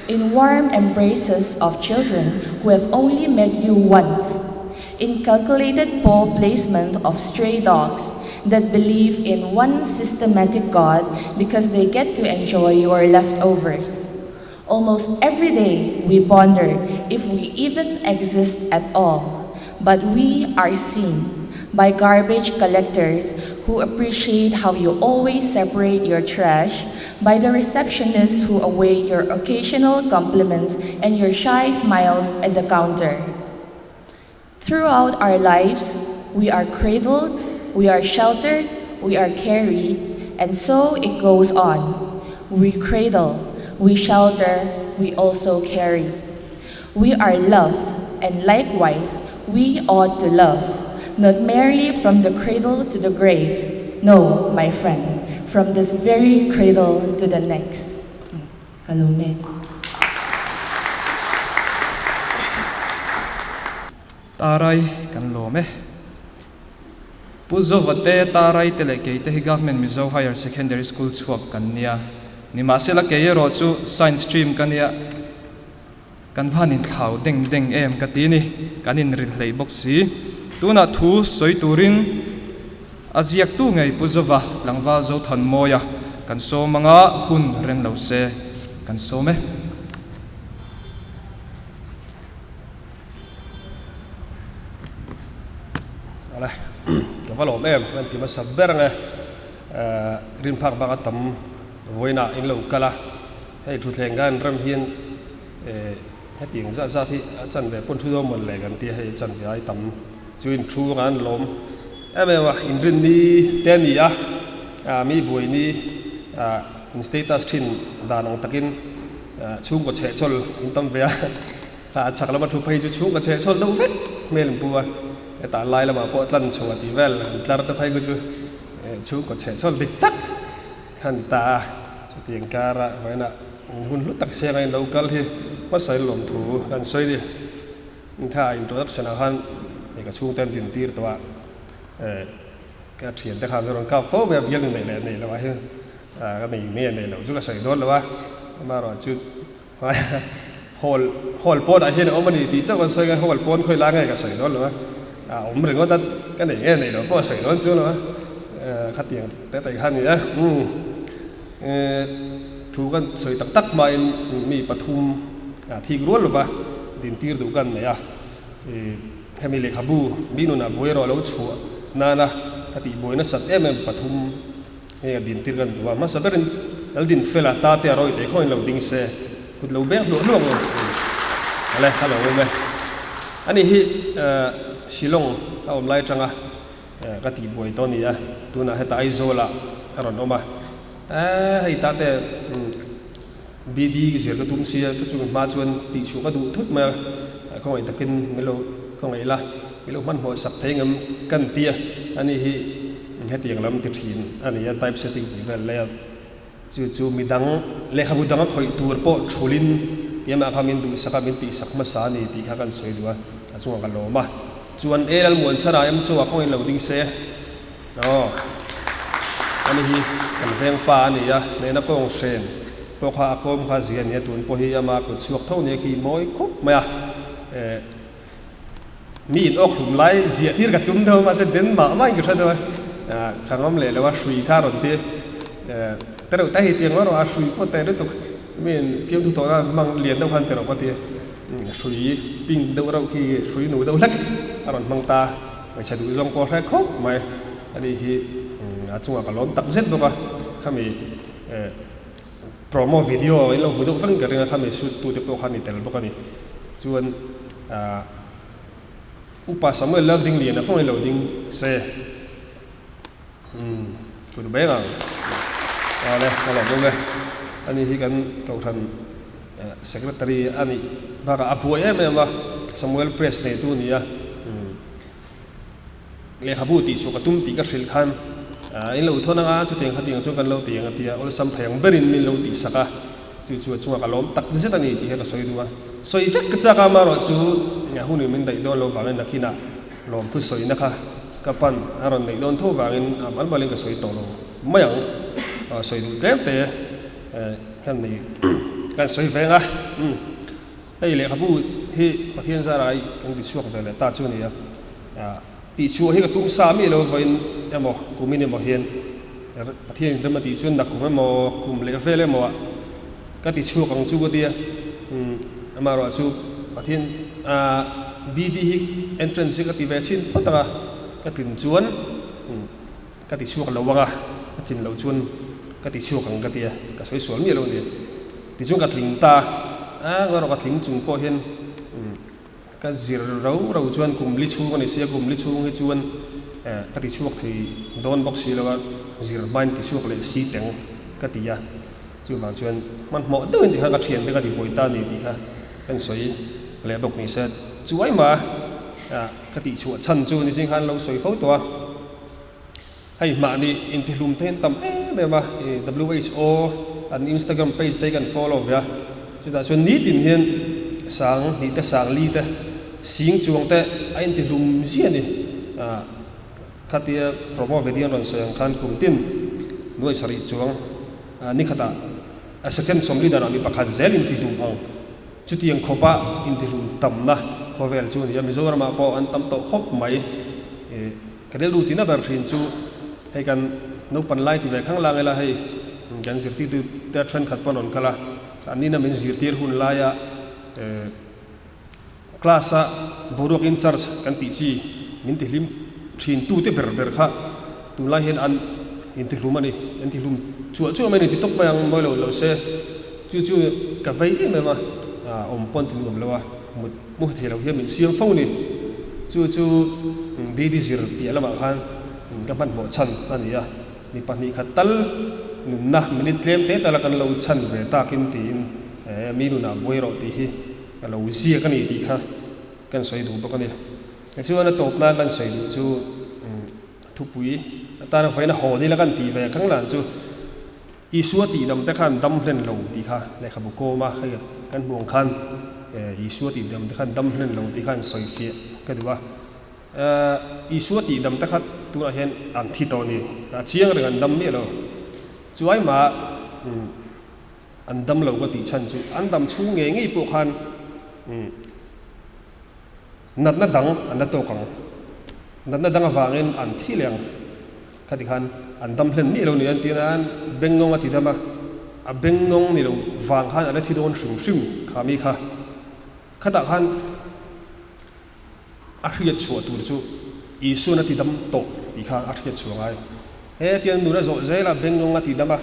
in warm embraces of children who have only met you once, in calculated paw placement of stray dogs that believe in one systematic God because they get to enjoy your leftovers. Almost every day we ponder if we even exist at all, but we are seen by garbage collectors who appreciate how you always separate your trash, by the receptionists who await your occasional compliments and your shy smiles at the counter. Throughout our lives, we are cradled, we are sheltered, we are carried, and so it goes on. We cradle, we shelter, we also carry. We are loved, and likewise, we ought to love, not merely from the cradle to the grave. No, my friend, from this very cradle to the next. Kalume. Tarai kan lawm e. Pu Zova te, Tarai te leh kei te hi Government Mizo Higher Secondary School chhuak kan nia. Nimahsela kei erawh chu Science stream ka nia. Kan van inthlau deng deng em ka ti ni, kan inrilh hleih bawk si. Tunah thu sawi turin a ziaktu ngei Pu Zova tlangval Zothanmawia kan sawm anga hun reng lo se kan sawm e. Awle, ka va lawm em, kan ti hmasa ber ang e. Rinphak bak a tam vawiinah in lo kal a. Hei thutthleng khan ram hian hetiang zat zat hi a chanve pawn thu dawn mawn le kan tia hei a chanve ai tam chu in thu anga an lawm em em a inrinni te a ni a mi buaini in status thin dan ang takin chhungkaw chhehchhawl in tam ve a a chhak lama thu phei chu chhungkaw chhehchhawl deuh vek hmel an pu a hetah lai lamah pawh tlan chhuah tih vel an tlar te phei khu chu chhungkaw chhehchhawl dik tak Kha ni ta a, chutiang kara vawiinah in hun hlu tak sianga in lo kal hi hmasa in lawm thu kan sawi ni. Kha introduction ah khan hei ka chhungte an din tir tawh a, eh ka thiante kha min rawn kap fo mai a, bialnu neih leh neih loh ah hian ka nei nge neih loh chu ka sawi dawn lo a, amaherawh chu hall hall pawn ah hian a awm a ni tih chauh kan sawi ngai, hall pawn khawi lai nge ka sawi dawn lo a, a awm ringawt a, ka nei nge nei lo pawh a sawi dawn chu lo a, khatiang te te kha a ni a, umm thu kan sawi tak tak hmain mi pathum thik rual lova dintir duh kan nei a, hemi lehkhabu mi nunah buai erawh a lo chhuah nana ka tih buai nasat em em pathum. Hei a dintir kan duh a, hmasa berin lal din fel a, tate a rawi teh khawngin lo ding se, kut lo beng hluah hluah ngei ale a lo awm e. Ani hi Shillong a awm lai atanga ka tih buai tawh a ni a, tunah heta Aizawl ah a rawn awm a, hei tate BD zir ka tum sia ka chung hma chuan tih chhuah ka duh thut mai a, khawngaih takin min lo khawngaih la, min lo hmanhmawh sak thei ngam kan ti a, ani hi hetiang lam ti thin a ni a, type setting tih vel lai a, chu chu midang lehkhabu danga khawih tur pawh thulin keimah kha min duhsak a, min tihsak hmasa a ni tih kha kan sawi duh a, a chungah ka lawm a, chuan e Lalmuanchhara em chu a khawngaih lo ding se. Aw, ani hi kan veng pa a ni a, hnehna kawng hren pawh kha a kawm kha zia a ni a, tun pawh hi ama kut chhuak tho nia khi mawi khawp mai a, eh Mi in awk hlum lai ziah tir ka tum deuh a mahse den mah mah in ka hre deuh a, ka ngam leh lo a hrui kha a rawn ti te reuh ta hi tiang rawh a hrui pawh teh lutuk mi in fiamthu tawh nan hmang lian deuh khan ti rawh ka ti hrui pink deuh reuh khi hrui nu deuh hlek a rawn hmang ta hmeichhe duh zawng pawh hre khawp mai ani hi a chungah ka lawm tak zet bawk a khami promo video in lo hmu deuh vek in ka ring a khami shoot tu te pawh kha a ni tel bawk a ni chuan ahh upa Samuel Laldingliana khawngaih lo ding se umm kut beng ang awle ka lawm awm e ani hi kan kohhran secretary a nih bakah a buai em em a Samuel press neitu a ni a umm lehkhabu tih chhuah ka tum tih ka hrilh khan ahh in lo thawn anga chutiang khatiang chuan kan lo ti ang a tia awlsam thei ang berin min lo tihsak a. Chu chu a chungah ka lawm tak zet a ni tih kha ka sawi duh a. Sawi vek ka chak a, amaherawhchu hun in min daih dawn lo vangin nakinah lawmthu sawina kha ka pan a rawn neih dawn tho vangin a mal malin ka sawi tawh lo mai ang. Sawi duh tlem te kan nei kan sawi veng a. Hei lehkhabu hi Pathian zara i kan ti chhuak ve leh ta chu a ni a. Tihchhuah hi ka tum sa mi lo vawiin emaw kumin emaw hian Pathian in rem a tih chuan nakum emaw kum leh vel emaw ah ka ti chhuak ang chu ka tia amaherawh chu Pathian BD hi entrance hi ka ti ve chhin phawt ang a ka tlin chuan ka ti chhuak lo ang a ka tlin loh chuan ka ti chhuak ang ka tia ka sawi sual miah lo a ni tichuan ka tling ta a amaherawh ka tling chung pawh hian. Ka zir rau rau chuan kum li chhung a ni sia, kum li chhung hi chuan ka ti chhuak thei dawn bawk si lo a, zir hmain ti chhuak leh si teng ka ti a, chuvang chuan hmanhmawh deuhin tikha ka thiante ka ti buai ta a ni tih kha kan sawi leh bawk ni se. Chuai mah a ka tih chhuah chhan chu ni zing khan lo sawi fo tawh a, hei mahni intihlum te hi an tam em em a, WHO an Instagram page te hi kan follow ve a, chutah chuan nitin hian sang hnih te sang li te sing chuang te a intihlum zia a ni. Khatia promo video an rawn sawi ang khan kum tin nuai sarih chuang ni khatah a second sawmli danah mi pakhat zel intihlum ang. Chutiang khawpa intihlum tamna khawvel chu a ni a, Mizoramah pawh an tam tawh khawp mai. Ka rilru tina ber thin chu hei kan naupan lai ti ve khang lang ila hei kan zirtirtu te thenkhat pawh an rawn kal a, an nina min zirtir hun laia class a boruak in charge kan tih chi min ti hlim thin tu te ber ber kha tunlai hian an intihlum a ni, an tihlum chuah chuah mai a ni ti tawp mai ang mawi lo lo se chu chu ka vei em em a, awm pawn ti nuam lo a mut. Hmu thei lo hian min siam fo ni. Chu chu BD zir piah lamah khan ka hmanhmawh chhan a ni a, mi pahnih khat tal nunna minute tlem te tala kan lo chhan ve takin tiin mi nunah buai rawh tih hi ka lo ziak a ni tih kha kan sawi duh bawk a ni. Tichuan a tawp nan kan sawi duh chu thupui atana vawiin a haw nila kan tih ve khang lan chu Isua tihdam te khan dam hlen lo tih kha lehkhabu kawm a, hei kan hmuh ang khan Isua tihdam te khan dam hlen lo tih kha an sawi fiah ka duh a. Isua tihdam te kha tunah hian an thi tawh a ni, a chiang reng an dam miah lo. Chuai mah an dam lo ka tih chhan chu an dam chhung ngei ngei pawh khan natna dang an la tawk ang, natna dang avangin an thi leh ang. Khati khan an dam hlen miah lo ni an ti nain Bengngawng a ti dam a, a Bengngawng ni lo vang khan a la thi dawn hrim hrim kha mi kha. Khatah khan a hriat chhuah tur chu Isuan a ti dam tawh tih kha a hriat chhuah ngai. He tiang nun a zawh zel a Bengngawng a ti dam a,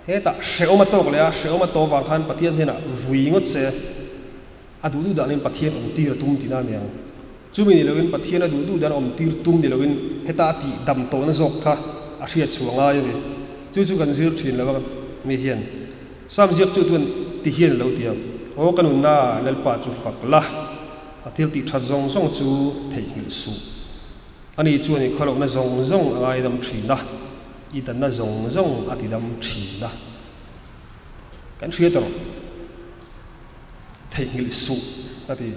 hetah hrehawm a tawk leh a, hrehawm a tawh vang khan Pathian hnenah vui ngawt se. A duh duh danin Pathian awm tir a tum tihna a ni ang. Chumi ni loin Pathian a duh duh dan awm tir tum ni loin heta a tih dam tawhna zawk kha a hriat chhuah ngai a ni. Chu chu kan zir thin lo a mi hian Sam ziak chu tuan ti hian a lo ti a, Aw ka nunna Lalpa chu fak la, a thil tih that zawng zawng chu theihnghilh suh. Ani chuan i khawlohna zawng zawng a ngaidam thin a, i danna zawng zawng a tidam thin a. Kan hria tawh. Theihnghilh suh a ti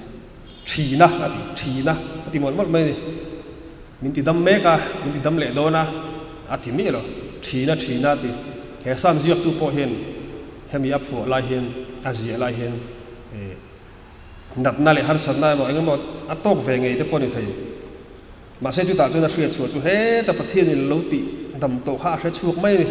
thina a ti thina a ti mawlh mawlh mai a ni. Min ti dam mek a, min ti dam leh dawn a, a ti miah lo. Thina thina a ti. He Psalm ziaktu pawh hian hemi a phuah lai hian a ziah lai hian eh. Natna leh harsatna emaw eng emaw a tawk ve ngei te pawh a ni thei. Mahse chutah chuan a hriat chhuah chu heta Pathianin lo tih dam tawh kha a hre chhuak mai a ni.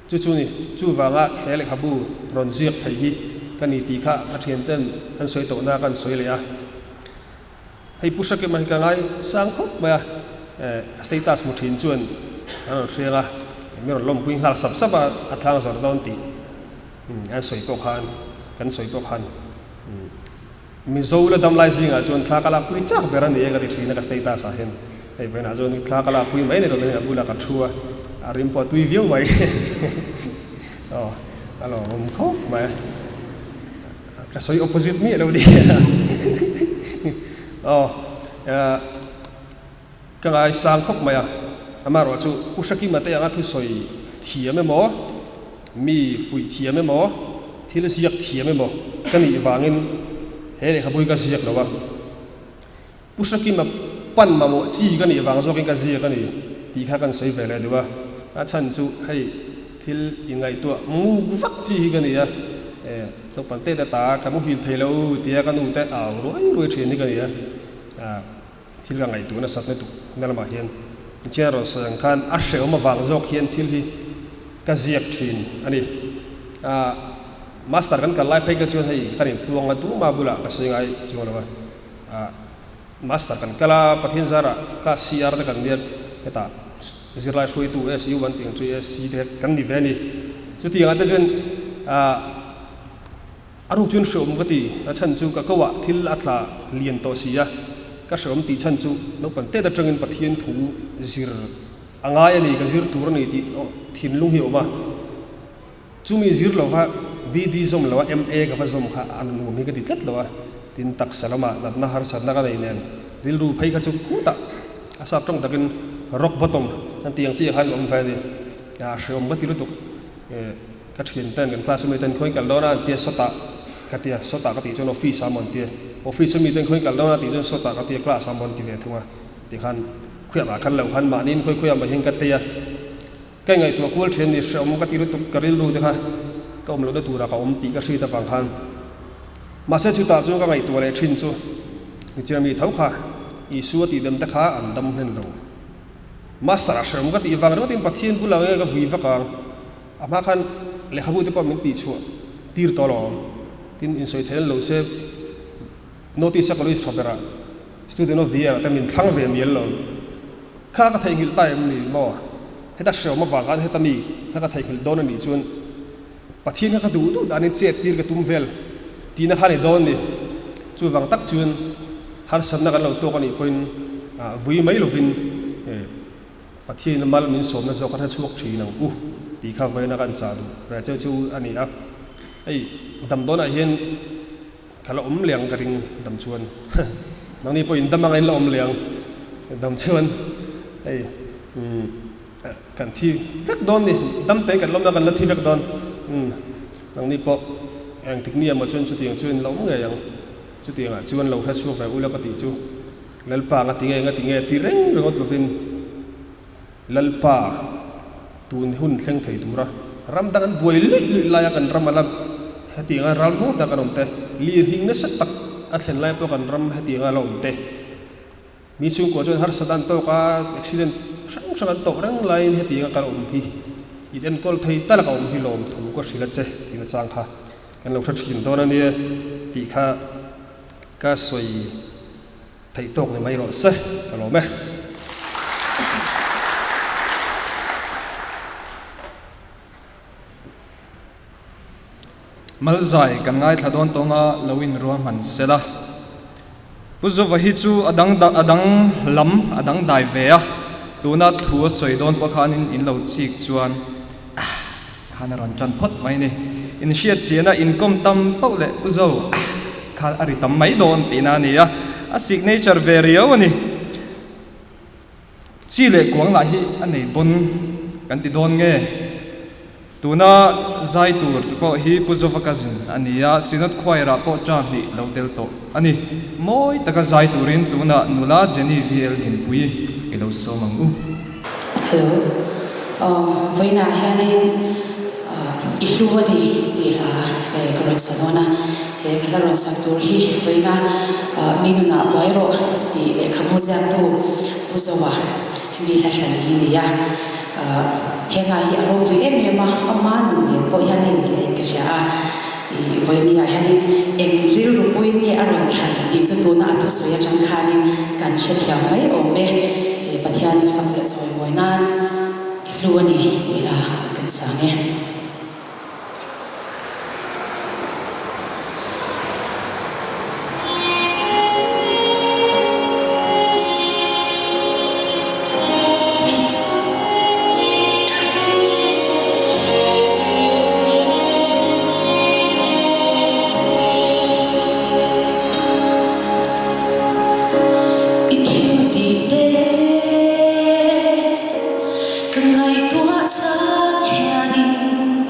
Chu chu ni, chuvanga he lehkhabu rawn ziak thei hi ka ni tih kha ka thianten an sawi tawhna ka an sawi leh a. Hei Pu Hrekima hi ka ngai sang khawp mai a, ka status hmu thin chuan an rawn hriang a, min rawn lawmpui nghal sap sap a, a tlang zawr dawn tih an sawi pawh khan, kan sawi pawh khan Mizo la dam lai zingah chuan thla ka lakpui chak ber a ni e ka ti thin a ka status ah hian. Hei vawiinah chuan thla ka lakpui mai ni lo hian a bulah ka thu a, a rim pawh a tui viau mai. Aw, a lawmawm khawp mai a. Ka sawi opposite miah lo ni aw ka ngai sang khawp mai a amaherawh chu Pu Hrekima te anga thusawi thiam emaw mi fuih thiam emaw thil ziak thiam emaw ka nih vangin he lehkhabu hi ka ziak lo a Pu Hrekima pan mamawh chi ka nih vang zawkin ka ziak a ni tih kha kan sawi ve leh duh a, a chhan chu hei thil inngaihtuah muk vak chi hi ka ni a, naupang te te ta ka muhil thei lo tia ka nu te au ruai ruai thin hi ka ni a, thil ka ngaihtuah nasat na tuk na lamah hian chian rawn sawi ang khan a hrehawm avang zawk hian thil hi ka ziak thin a ni. Master kan kal lai phei kha chuan hei kan inpuang a tuma bulah ka sawi ngai chuang lo a. Ah master kan kal a, Pathian zarah class CR te kan nia hetah zirlai hruaitu SU an tih ang chu SC te kan ni ve a ni. Chutiang ah te chuan ah a ruk chuan hreawm ka ti, a chhan chu ka ko ah thil a tla lian tawh si a, ka hreawm tih chhan chu naupang tet atangin Pathian thu zir a ngai a ni, ka zir tur a ni tih thinlung hi a awm a. Chumi zir lova BD zawm loa MA ka va zawm kha a nuam hi ka ti tlat lo a, tin taksa lamah natna harsatna ka nei nen rilru phei kha chu khutah a sap tawng takin rock bottom an tih ang chiah khan awm ve a ni. A hreawm ka ti lutuk. Ka thian ten kan class ami ten khawi kal dawn a an tia sawtah ka tia sawtah ka tih chuan office ah maw an tia office ami ten khawi kal dawn a tih chuan sawtah ka tia class ah maw an ti ve thung a tikhan khuiah mah khan lo khan mahniin khawi khawiah mah hian ka tei a. Ka ingaihtuah kual ṭhian ni hrehawm ka ti lutuk ka rilru te kha ka awm lohna turah ka awm tih ka hriat avang khan. Mahse chutah chuan ka ngaihtuah leh ṭhin chu nichina mi tho kha Isua tih dem te kha an dam hlen lo. Master a hrehawm ka tih vang ringawtin Pathian bulah nge ka vui vak ang. A hma khan lehkhabu te pawh min tih chhuah tir tawh lo ang. Tin insawi theih an lo se notice a college tha berah student of the year ah te min thlang ve mial lo. Kha ka theihnghilh ta em ni maw? Heta hreawm avang khan heta mi kha ka theihnghilh dawn a nih chuan Pathian kha ka duh duh danin chet tir ka tum vel tihna kha a ni dawn ni. Chuvang tak chuan harsatna kan lo tawk a nih pawhin vui mai lovin Pathianin mal min sawmna zawk a hre chhuak thin ang u tih kha vawiina kan chah duh ve cheu chu a ni a. Hei damdawnah hian Ka la awm leh ang ka ring dam chuan nangni pawh in dam anga in la awm leh ang dam chuan hei umm kan thi vek dawn ni dam te kan lawm a kan la thi vek dawn umm nangni pawh eng tik ni emaw chuan chutiang chu in la awm ngei ang chutiang ah chuan lo hre chhuak ve ula ka tih chu Lalpa nga ti nge nga ti nge ti reng ringawt lovin Lalpa tun hun thleng thei tura ram dang an buai luih luih laia kan ram ala hetianga ral muang tak an awm te, lir hing nasa tak a thlen lai pawh kan ram hetianga ala awm te. Mi chhungkua chuan harsat an tawk a, accident hrang hrang an tawk reng laiin hetianga kan awm hi in enkawl thei tal a ka awm hi lawm thu ka hrilh a che tih na chang kha kan lo hre thin dawn a nia tih kha ka sawi. Theih tawk ni mai rawh se, ka lawm e. Malzai kan ngaithla dawn tawnga lo in ruahman sela. Pu Zova hi chu a dang a dang lam a dang dai ve a, tuna thu a sawi dawn pawh khanin in lo chik chuan ah khan a rawn tan phawt mai ni. In hriat chian a inkawm tam pauh leh Pu Zo ah kha a ri tam mai dawn tihna a ni a, a signature ve riau a ni. Chi leh kuang lah hi a nei pawn kan ti dawn nge? Tuna zai tur te pawh hi Pu Zova cousin a ni a, Synod Choir ah pawh ṭa hnih lo tel tawh a ni. Mawi taka zai turin tunah nula Jenny VL Dinpuii i lo sawm ang u. Hello, vawiinah hianin i hlu a ni tih hla ka rawn sa dawn a. He ka hla rawn sak tur hi vawiina mi nunah buai rawh tih lehkhabu ziaktu Pu Zoa mi hla hlan hi a ni a. He hla hi a ropui em em a, ama nun nen pawh hian a inhmeh in ka hria a. Ih vawinia hianin eng rilru puiin nge a rawn thlan tih chu tuna a thusawi atang khanin kan hrethiam mai awm e. Pathian fak leh chawimawi nan i hlu a ni tih hla kan sang e. I thil tih te ka ngaihtuah chang hianin.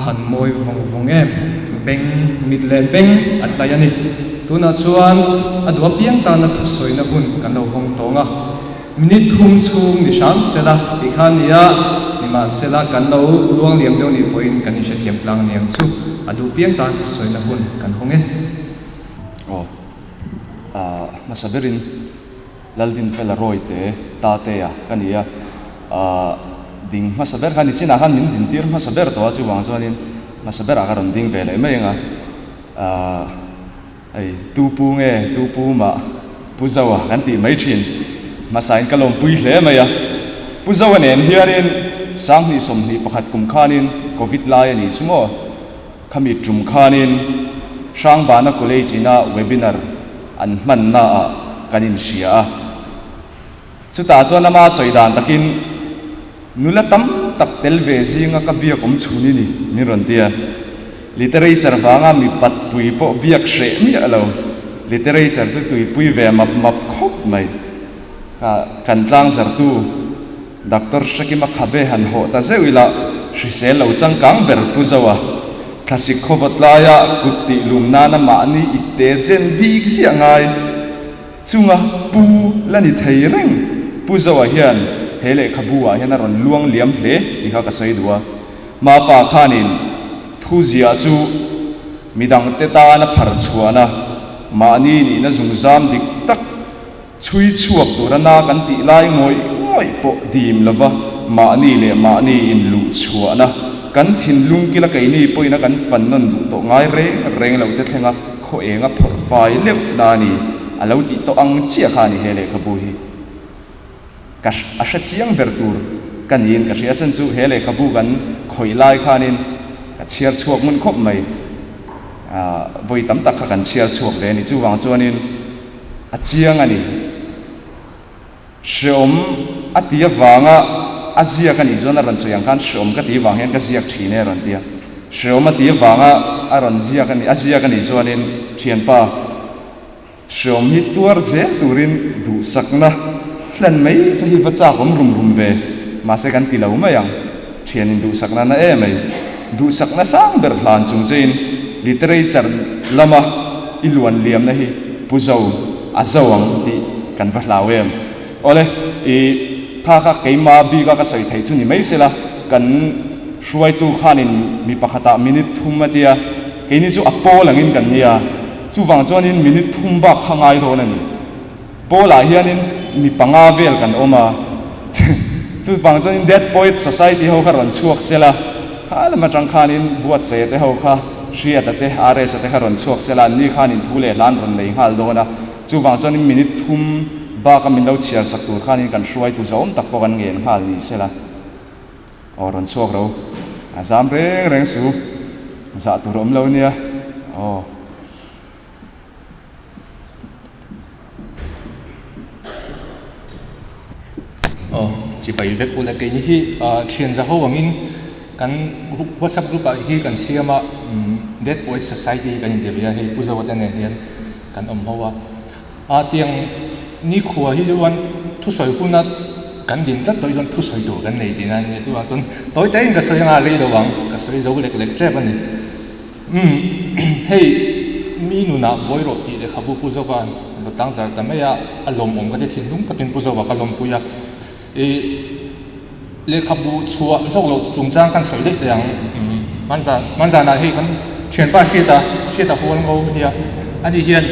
han mawi vawng vawng em? Beng, mit leh beng a tlai a ni. Tunah chuan a duh apiang tana thusawina hun kan lo hawng tawng a. Minute thum chhung ni hram sela tih kha a ni a, nimahsela kan lo luang liam deuh nih pawhin kan inhrethiam tlang niang chu a duh piang tan thusawina hun kan hawng e. Aw, ah, hmasa berin Laldinfela Rawite Tatea ka ni a, ah, ding hmasa ber kha nichinah khan min dintir hmasa ber tawh a, chuvang chuanin hmasa berah ka rawn ding ve leh mai ang a, ah, Hei, tu pu nge, tu pu mah Pu Zoa kan tih mai thin. Hmasain ka lawmpui hle mai a. Pu Zoa nen hianin Sanghnih 21 kum khanin Covid lai a nih chu maw? Khami tum khanin Hrangbana College ina webinar an hmannaah kan inhria a. Chutah chuan ama sawi dan takin nula tam tak tel ve zinga ka biak awm chhun i ni, min rawn ti a. Literature vanga mi patpui pawh biak hreh miah lo. Literature chu tuipui ve map map khawp mai. Kha kan tlangzartu Doctor Hrekima khabe han hawh ta zeuh ila hrisel lo changkang ber pu zo a. Thlasik khawvawt laia kut tih lum nana mahni ipte zen bik ziah ngai. Chunga pu la ni thei reng Pu Zoa hian he lehkhabu ah hian a rawn luang liam hle tih kha ka sawi duh a. Mafa khanin thu ziah chu midangte tana phar chhuahna, mahni nihna zungzam dik tak chhui chhuak tura na kan tih lai ngawih ngawih pawh dim lova mahni leh mahni inluh chhuahna, kan thinlung kila keini pawhin a kan fan nawn duh tawh ngai reng reng lo te thlenga Khaw enga phawrh fai leuh na a ni, a lo tih tawh ang chiah kha a ni he lehkhabu hi. Ka a hre chiang ber tur ka niin ka hria chan chu he lehkhabu kan khawih lai khanin ka chhiar chhuak ngun khawp mai. Vawi tam tak kha kan chhiar chhuak ve a ni. Chuvang chuanin a chiang a ni. Hreawm a ti avanga a ziak a nih chuan a rawn sawi ang khan hreawm ka ti vang hian ka ziak thin e a rawn ti a. Hreawm a ti avanga a rawn ziak a nih a ziak a nih chuanin thianpa hreawm hi tuar zel turin duhsakna hlan mai che hi va chak awm rum rum ve. Mahse kan ti lo mai ang. Thianin duhsakna na em mai. Duhsakna sang ber hlan chung chein literature lama i luan liamna hi pu zo a zo ang tih kan va hlau em. Awle, i kha kha keima bika ka sawi theih chu ni mai sela, kan hruaitu khanin mi pakhatah minute thum a tia, keini chu a pawl angin kan nia, chuvang chuanin minute thum bak kha ngai dawn a ni. Pawl-ah hianin mi panga vel kan awm a, chuvang chuanin Dead Poet Society ho kha rawn chhuak sela, kha lam atang khanin Buatsaia te ho kha, Hriata te, RS-a te kha rawn chhuak sela, anni khanin thu leh hla an rawn nei nghal dawn a, chuvang chuanin minute thum baka min lo chhiar sak tur khanin kan hruaitu zawm tak pawh kan ngen nghal ni sela. Aw rawn chhuak ro, a zam reng reng su, zah tur a awm lo nia, aw. Aw chibai vek ula keini hi thian za ho angin kan group whatsapp group ah hi kan siam a dead poet society hi kan inti ve a hei pu zoa te nen hian kan awm ho a a tiang nikhua hi chuan thusawi huna kan din tlat tawh hi chuan thusawi tur kan nei tihna a nia chuvang chuan tawi takin ka sawi anga a rei lo ang ka sawi zo lek lek tep a ni. Umm hei mi nunah buai rawh tih lehkhabu Pu Zova lo tlang zar ta mai a, a lawmawm ka ti thinlung takin Pu Zova ka lawmpui a. Ih lehkhabu chhuah hlawk loh chungchang kan sawi daih teh ang. Umm hmanzan hmanzanah hei kan thianpa Hriata Hriata hual ngo nia ani hian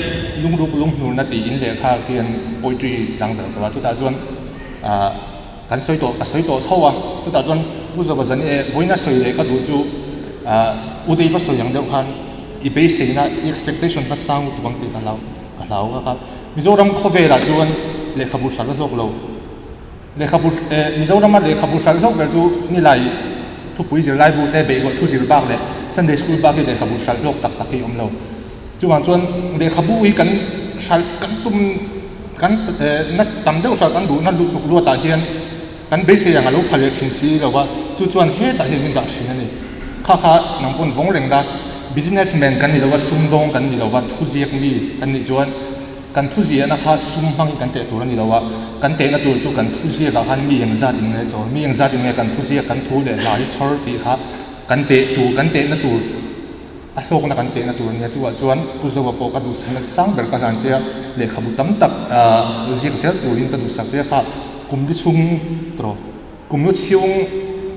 lungruk lunghnurna tiin lehkha khian poetry tlang zar tawh a chutah chuan ah Kan sawi tawh, ka sawi tawh tho a, chutah chuan Pu Zawva zan e vawiina sawi leh ka duh chu ah u Dave a sawi ang deuh khan i beiseina, i expectation kha sang lutuk ang tih ka hlau, ka hlau kha kha. Mizoram khawvelah chuan lehkhabu hral a hlawk lo. Lehkhabu eh Mizorama lehkhabu hral hlawk ber chu nilai thupui zirlai bu te beihruah thu zir bak leh Sunday school bak hi lehkhabu hral hlawk tak tak hi a awm lo. Chuvang chuan lehkhabu hi kan hral kan tum kan na tam deuh hral kan duhna lutuk luatah hian kan beisei ang a lo pha leh thin si lo va, chu chuan hetah hian min dah thin a ni. Kha kha nang pawn vawng reng la, business man kan ni lo va, sumdawng kan ni lo va, thuziak mi kan nih chuan kan thuziahna kha sum hmangin kan teh tur a ni lo a, kan tehna tur chu kan thuziakah khan mi engzat in nge chawl, mi engzat in nge kan thuziak kan thu leh hla hi chhawr tih kha. Kan teh tur, kan tehna tur, a hlawkna kan tehna tur a nia. Chuvah chuan Pu Zoa pawh ka duhsakna sang ber ka hlan che a, lehkhabu tam tak ziak zel turin ka duhsak che a kha kum lu chhung tawh kum lu chhung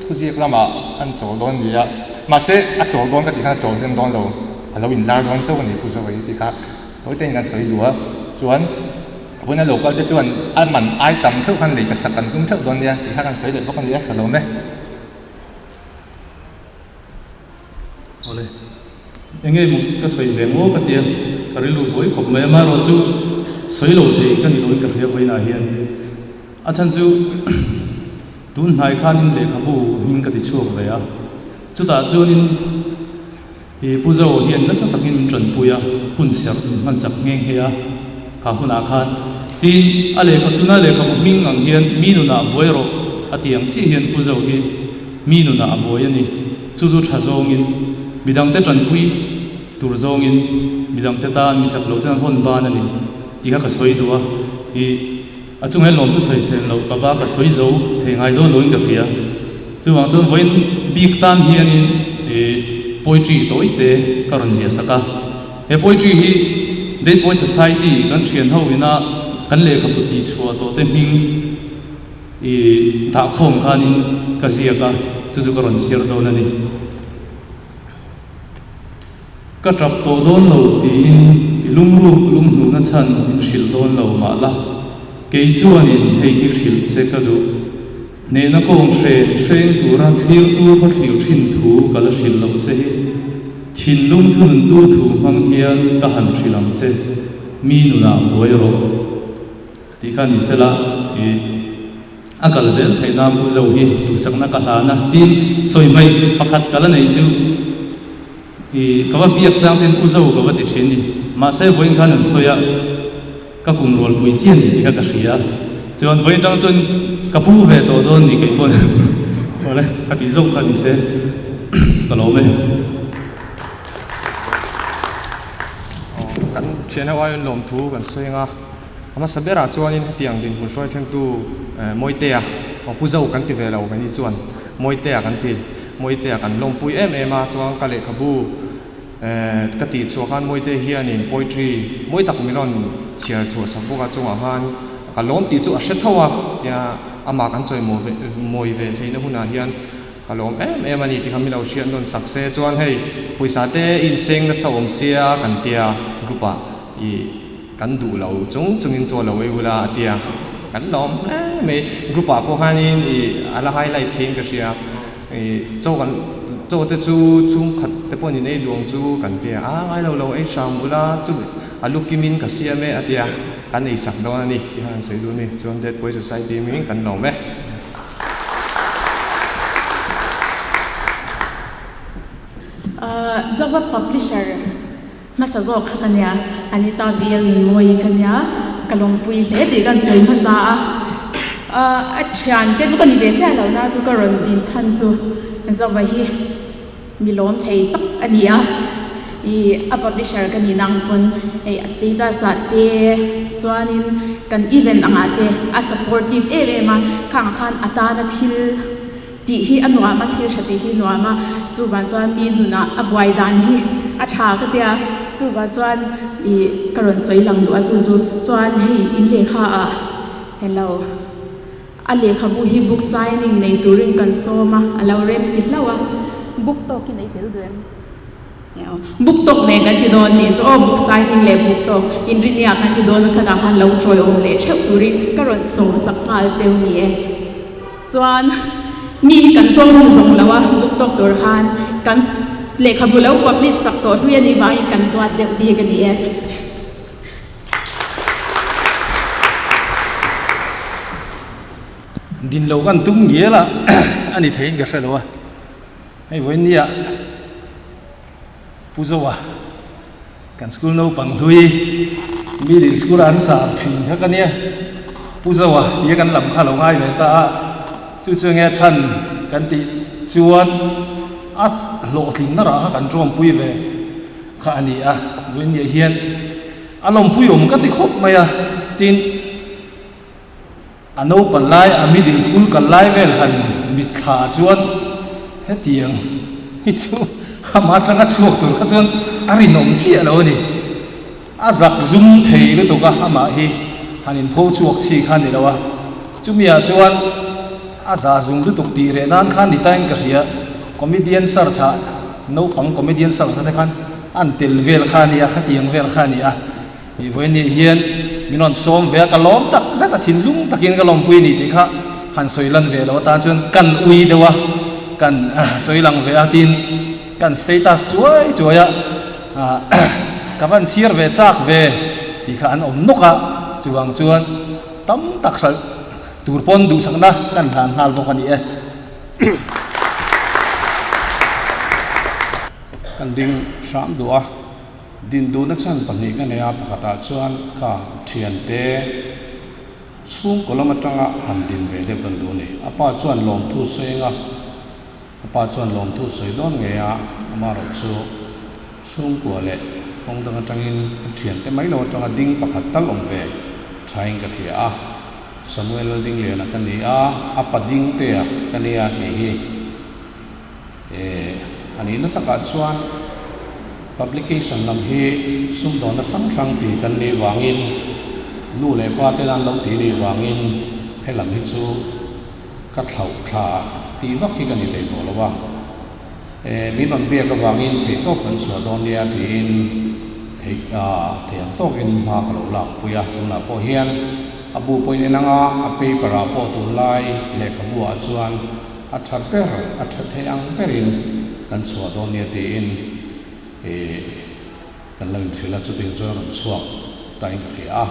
thuziak lamah an chawl dawn a ni a. Mahse a chawl dawn ka tih khan a chawl hlen dawn lo, a lo inlar dawn chauh a ni Pu Zoa hi tih kha tawi te in kan sawi duh a. Chuan vawiina lo kal te chuan a man ai tam theuh khan lei ka sak kan tum theuh dawn nia tih kha kan sawi leh bawk a ni a, ka lawm e. Awle, eng nge maw ka sawi ve maw ka tia, ka rilru buai khawp mai a, amaherawh chu sawi lo thei ka ni loin ka hria vawiinah hian. A chhan chu tun hnai khanin lehkhabu hming ka ti chhuak ve a, chutah chuanin i Pu Zo hian nasa takin min tanpui a, hun serh min hmansak nghe nghe a, kha hunah khan tin a lehkha tuna lehkhabu hming ang hian mi nunah buai rawh a ti ang chiah hian Pu Zo hi mi nunah a buai a ni. Chu chu tha zawngin midangte tanpui tur zawngin midangte tan mi chak lo ten an vawn ban a ni tih kha ka sawi duh a, i A chungah hian lawmthu sawi sen loh ka ba ka sawi zo thei ngai dawn loin ka hria. Chuvang chuan vawiin bik tan hianin ih poetry tawi te ka rawn ziah sak a. He poetry hi Dead Boy Society kan thian ho ina kan lehkhabu tih chhuah tawh te hming ih dahkhawm khanin ka ziak a, chu chu ka rawn chhiar dawn a ni. Ka tap tawh dawn lo tiin i lungruk lunghnuhna chhan min hrilh dawn lo mah la, kei chuanin hei hi hrilh che ka duh. Hnehna kawng hren hreng tura thlirtu khaw thlir thin thu ka la hrilh loh che hi. Thinlung thununtu thu hmang hian ka han hrilh ang che, mi nunah buai rawh. Tih kha ni sela i a kal zel theih nan Pu Zo hi duhsakna ka hlan a tin sawi hmaih pakhat ka la nei chu i ka va biak chang ten U Zo ka va ti thin ni mahse vawiin khan an sawi a ka kum rualpui chian ni tih kha ka hria chuan vawiin tang chuan ka pu ve tawh dawn ni kei pawn awle ka tih zawk kha ni se ka lawm e. Kan thian ho aiin lawmthu kan sawi ang a. A hmasa berah chuanin hetiang dinhmun hruai thlengtu Mawitea, aw Pu Zo kan ti ve lo keini chuan Mawitea kan ti, Mawitea kan lawmpui em em a, chuan ka lehkhabu ka tih chhuah khan Mawitea hianin poetry mawi tak min rawn chhiar chhuah sak bawk a, chungah khan ka lawm tih chu a hre tho a, tia amah kan chawi mawi ve theihna hunah hian ka lawm em em a ni tih kha min lo hriat nawn sak se, chuan hei pawisa te inseng nasa awm sia kan tia group ah ih. Kan duh lo chung chungin chaw lo ei ula a tia, kan lawm hle mai. Group ah pawh khanin ih a la highlight theiin ka hria. Ih chaw kan chaw te chu chhungkhat te pawh nin ei duh ang chu kan tia, a ngai lo lo ei hram ula chu a lu kimin ka siam e a tia, kan ei sak dawn a ni tih kha kan sawi duh a ni. Chuan Dead Boy Society hmingin kan lawm e. Java Publisher. Hmasa zawk kha ka nia, Anita VL Nunmawi ka nia, ka lawmpui hle tih kan sawi hmasa a. A thian te chu ka ni ve chiah lo na chu ka rawn din chhan chu Zova hi mi lawm thei tak a ni a, ih a publisher ka ni nang pawn hei a status ah te chuanin kan event angah te a supportive em em a, khangah khan a tana thil Tih hi a nuam a, thil tha tih hi nuam a, chuvang chuan mi nunah a buai dan hi a tha ka tia, chuvang chuan ih ka rawn sawi lang duh a chu chu chuan hei in lehkha ah hello a lehkhabu hi book signing nei turin kan sawm a, a lo rem ti hlauh a, book tawk hi nei tel duh em? Book talk nen kan ti dawn nih chu aw, book signing leh book talk inrinia kan ti dawn a khatah khan lo tawiawm leh theuh turin ka rawn sawm sak nghal cheu ni e. Chuan mi hi kan sawm hun zawng lo a, book talk tur khan kan lehkhabu lo publish sak tawh hlui a nih vangin kan duat deuh bik a ni e. Din lo kan tum ngial a, a ni theiin ka hre lo a. Hei vawiin nia Pu Zoa kan school naupang hlui middle school a an sa thin kha ka nia Pu Zoa tia kan lam kha lo ngai ve ta a chu chu enge chhan kan tih chuan a hlawhtling na rah kha kan tawmpui ve kha a ni a vawiin nia hian a lawmpui awm ka ti khawp mai a tin A naupan lai a middle school kal lai vel han mitthla chuan hetiang hi chu amah atanga chhuak tur kha chuan a rinawm chiah lo a ni. A zak zum thei lutuk a, amah hi han inpho chhuak chi kha a ni lo a, chumi ah chuan a za zum lutuk tih reh nan khan ni tain ka hria, comedian search ah naupang comedian search ah te khan an tel vel kha a ni a, khatiang vel kha a ni a, ih vawiin hian min rawn sawm ve a, ka lawm tak zet a, thinlung takin ka lawmpui a ni tih kha han sawi lan ve lo atan chuan kan ui deuh a, kan sawi lang ve a tin kan status chuai chuai a. Ka van chhiar ve chak ve tih kha an awm nawk a, chuvang chuan tam tak hralh tur pawn duhsakna kan hlan nghal bawk a ni e. Kan ding hram duh a, din duhna chhan pahnih ka nei a, pakhatah chuan ka thiante chhungkaw lam atanga han din ve deuh kan duh a ni. A pa chuan lawmthu sawi eng a. A pa chuan lawmthu sawi dawn ngei a, amaherawh chu chhungkua leh kawng dang atangin a thiante mai lo atanga ding pakhat tal awm ve thain ka hria a. Samuel Laldingliana ka ni a, a pa dingtea ka nia kei hi. E, a nihna takah chuan publication lam hi sumdawnna hrang hrang ti kan nih vangin nu leh pa ten an lo ti nih vangin helam hi chu Ka thlauh thla tih vak hi ka ni thei tawh lo a, e min rawn biak avangin theih tawp kan chhuah dawn nia tiin theih thei ang tawkin hma ka lo lak pui a, tunah pawh hian a bu pawhin en anga a paper ah pawh tunlai lehkhabu ah chuan a tha ber a tha thei ang berin kan chhuah dawn nia tiin e kan lo inhrilh a, chutiang chuan a rawn chhuak ta in ka hria a.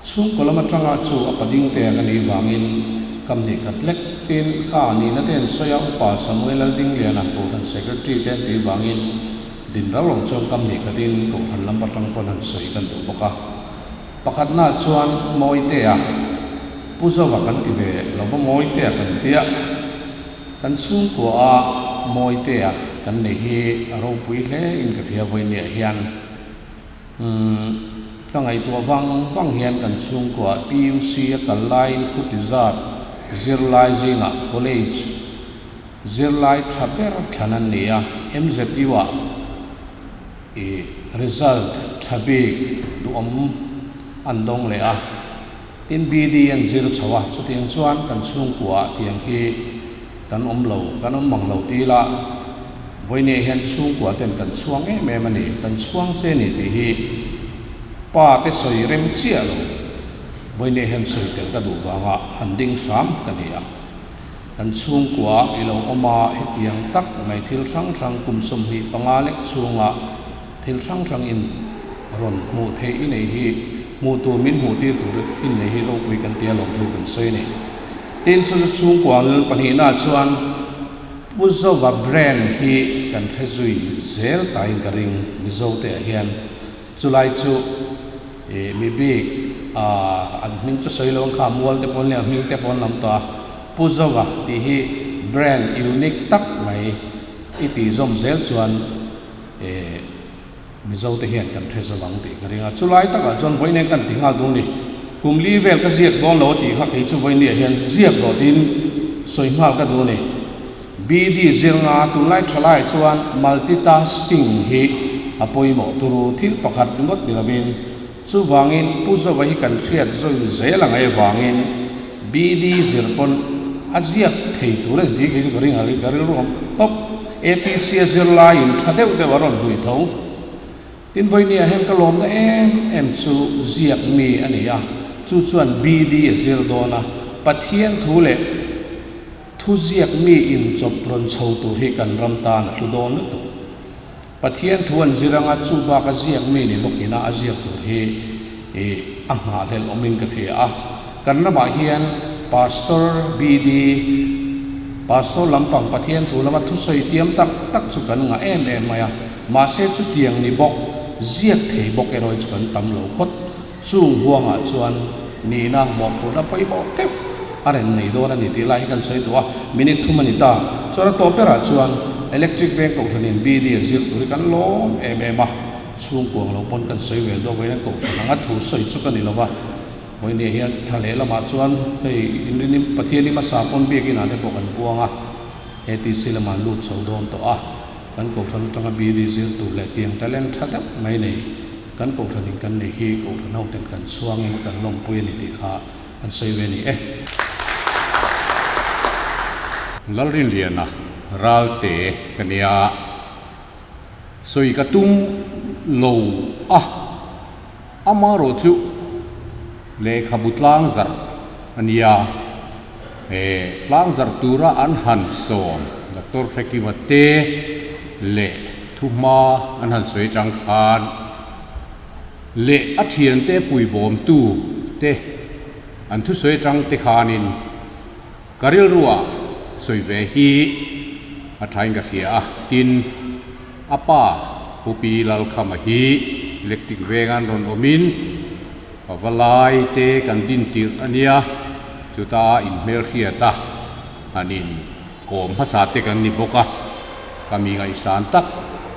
Chhungkaw lam atanga chu a pading te ka nih vangin kam nih khat lek tin ka nihna te an sawi a, Upa Samuel Laldingliana Kohhran Secretary te an tih vangin din rau rau chuan kam nih khatin Kohhran lam atang pawn han sawi kan duh bawk a. Pakhatna chuan Mawitea, Pu Zova kan ti ve lo va Mawitea kan tia, kan chhungkua a Mawitea kan nei hi a ropui hle in ka hria vawinia hian. Umm, ka ngaihtuah vang vang hian kan chhungkuah PUC a kal laiin khuti zat zirlai zingah college zirlai tha ber thlan an ni a, MZU ah i result tha bik duhawm an dawng leh a, tin BD an zir chho a, chutiang chuan kan chhungkuah tiang hi kan awm lo, kan awm mang lo ti ila Vawinia hian chhungkua ten kan chhuang em em a ni, kan chhuang che ni tih hi pa te sawi rem chiah lo. Vawinia hian sawi tel ka duh vanga han ding hram ka ni a. Kan chhungkua i lo awm a, hetiang tak mai thil hrang hrang kum 25 lek chhunga thil hrang hrang in rawn hmuh theih i nei hi hmuh tur min hmuh tir tur in nei hi ropui kan tia lawmthu kan sawi a ni. Tin, chu chu chhungkua pahnihna chuan Pu Zova brand hi kan hre zui zel tain ka ring Mizo te ah hian. Chulai chu ih mi bik ah an hming chu sawi lo ang kha mual te pawn leh a hming te pawn lam tawh a. Pu Zova tih hi brand unique tak mai i tih zawm zel chuan ih Mizo te hian kan hre zo ang tih ka ring a. Chulai takah chuan vawiin kan ti nghal duh ni. Kum li vel ka ziak dawn lo a tih kha kei chu vawiin ah hian ziak rawh tiin sawi nghal ka duh ni. BD zirnga tunlai thalai chuan multitasking hi a pawimawh turu thil pakhat ringawt ni lovin chuvangin Pu Zova hi kan hriat zawin zel ang avangin BD zir pawn a ziak thei tur a ni tih kei chu ka ring a, ka rilru awm tawp. ATC a zirlaiin tha deuh deuh a rawn hlui tho. Tin, vawinia hian ka lawmna em em chu ziak mi a ni a, chu chuan BD a zir dawn a, Pathian thu leh thu ziak mi inchawp rawn chho tur hi kan ram tan a hlu dawn lutuk. Pathian thu an zir anga chu bak a ziak mi ni bawkin a a ziak tur hi ih a nghahhlelh awmin ka hria a. Kan ramah hian Pastor BD, Pastor lampang Pathian thu lama thusawi tiam tak tak chu kan ngah em em mai a. Mahse chutiang ni bawk, ziak thei bawk erawh hi chu kan tam lo khawt. Chung huangah chuan nihna mawhphurhna pawimawh deuh a rawn nei dawn a ni tih lai hi kan sawi duh a, minute thum a ni ta. Chuan a tawp berah chuan Electric Veng Kohhranin BD a zir tur hi kan lawm em em a, chhungkuang lo pawn kan sawi vel dawn vawiin Kohhran anga thu sawi chu ka ni lo va, vawiin hian thla leh lamah chuan hei inrinin Pathian i hmasa pawn biakinah te pawh kan buang a, ATC lamah an lut chho dawn tawh a. Kan Kohhran atanga BD zir tur leh tiang talent tha deuh mai nei kan Kohhranin kan nei hi Kohhran hoten kan chhuangin kan lawmpui a ni tih kha an sawi ve a ni e. Lalrinliana Ralte ka nia. Sawi ka tum lo a, amarawh chu lehkhabu tlangzarh a nia. He tlangzarh tura an han sawm Doctor Hrekima te leh thuhma an han sawi atang khan leh a thiante puibawmtu te an thusawi atang te khanin Ka rilrua sawi ve hi a thain ka hria a, tin, a pa Pu Pi Lalkhama hi electric veng an rawn awmin pavalai te kan din tirh a nia, chuta inhmelhriat a han in kawm hmasa te kan ni bawk a, ka mi ngaihsan tak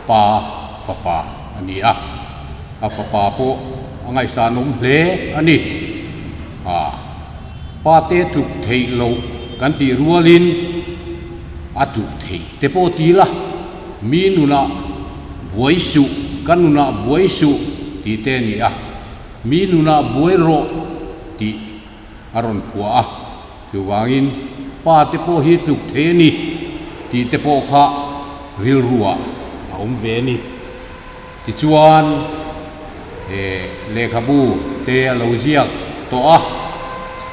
pa fapa a ni a, a fapa pawh a ngaihsan awm hle a ni. Aa. Pate tluk theih loh kan tih rualin a tluk theih te pawh ti la, mi nunah buai suh, ka nunah buai suh tih te a ni a, mi nunah buai rawh tih a rawn phuah a, chuvangin pate pawh hi tluk thei a ni tih te pawh kha rilruah a awm ve a ni. Tichuan, he lehkhabu te a lo ziak tawh a,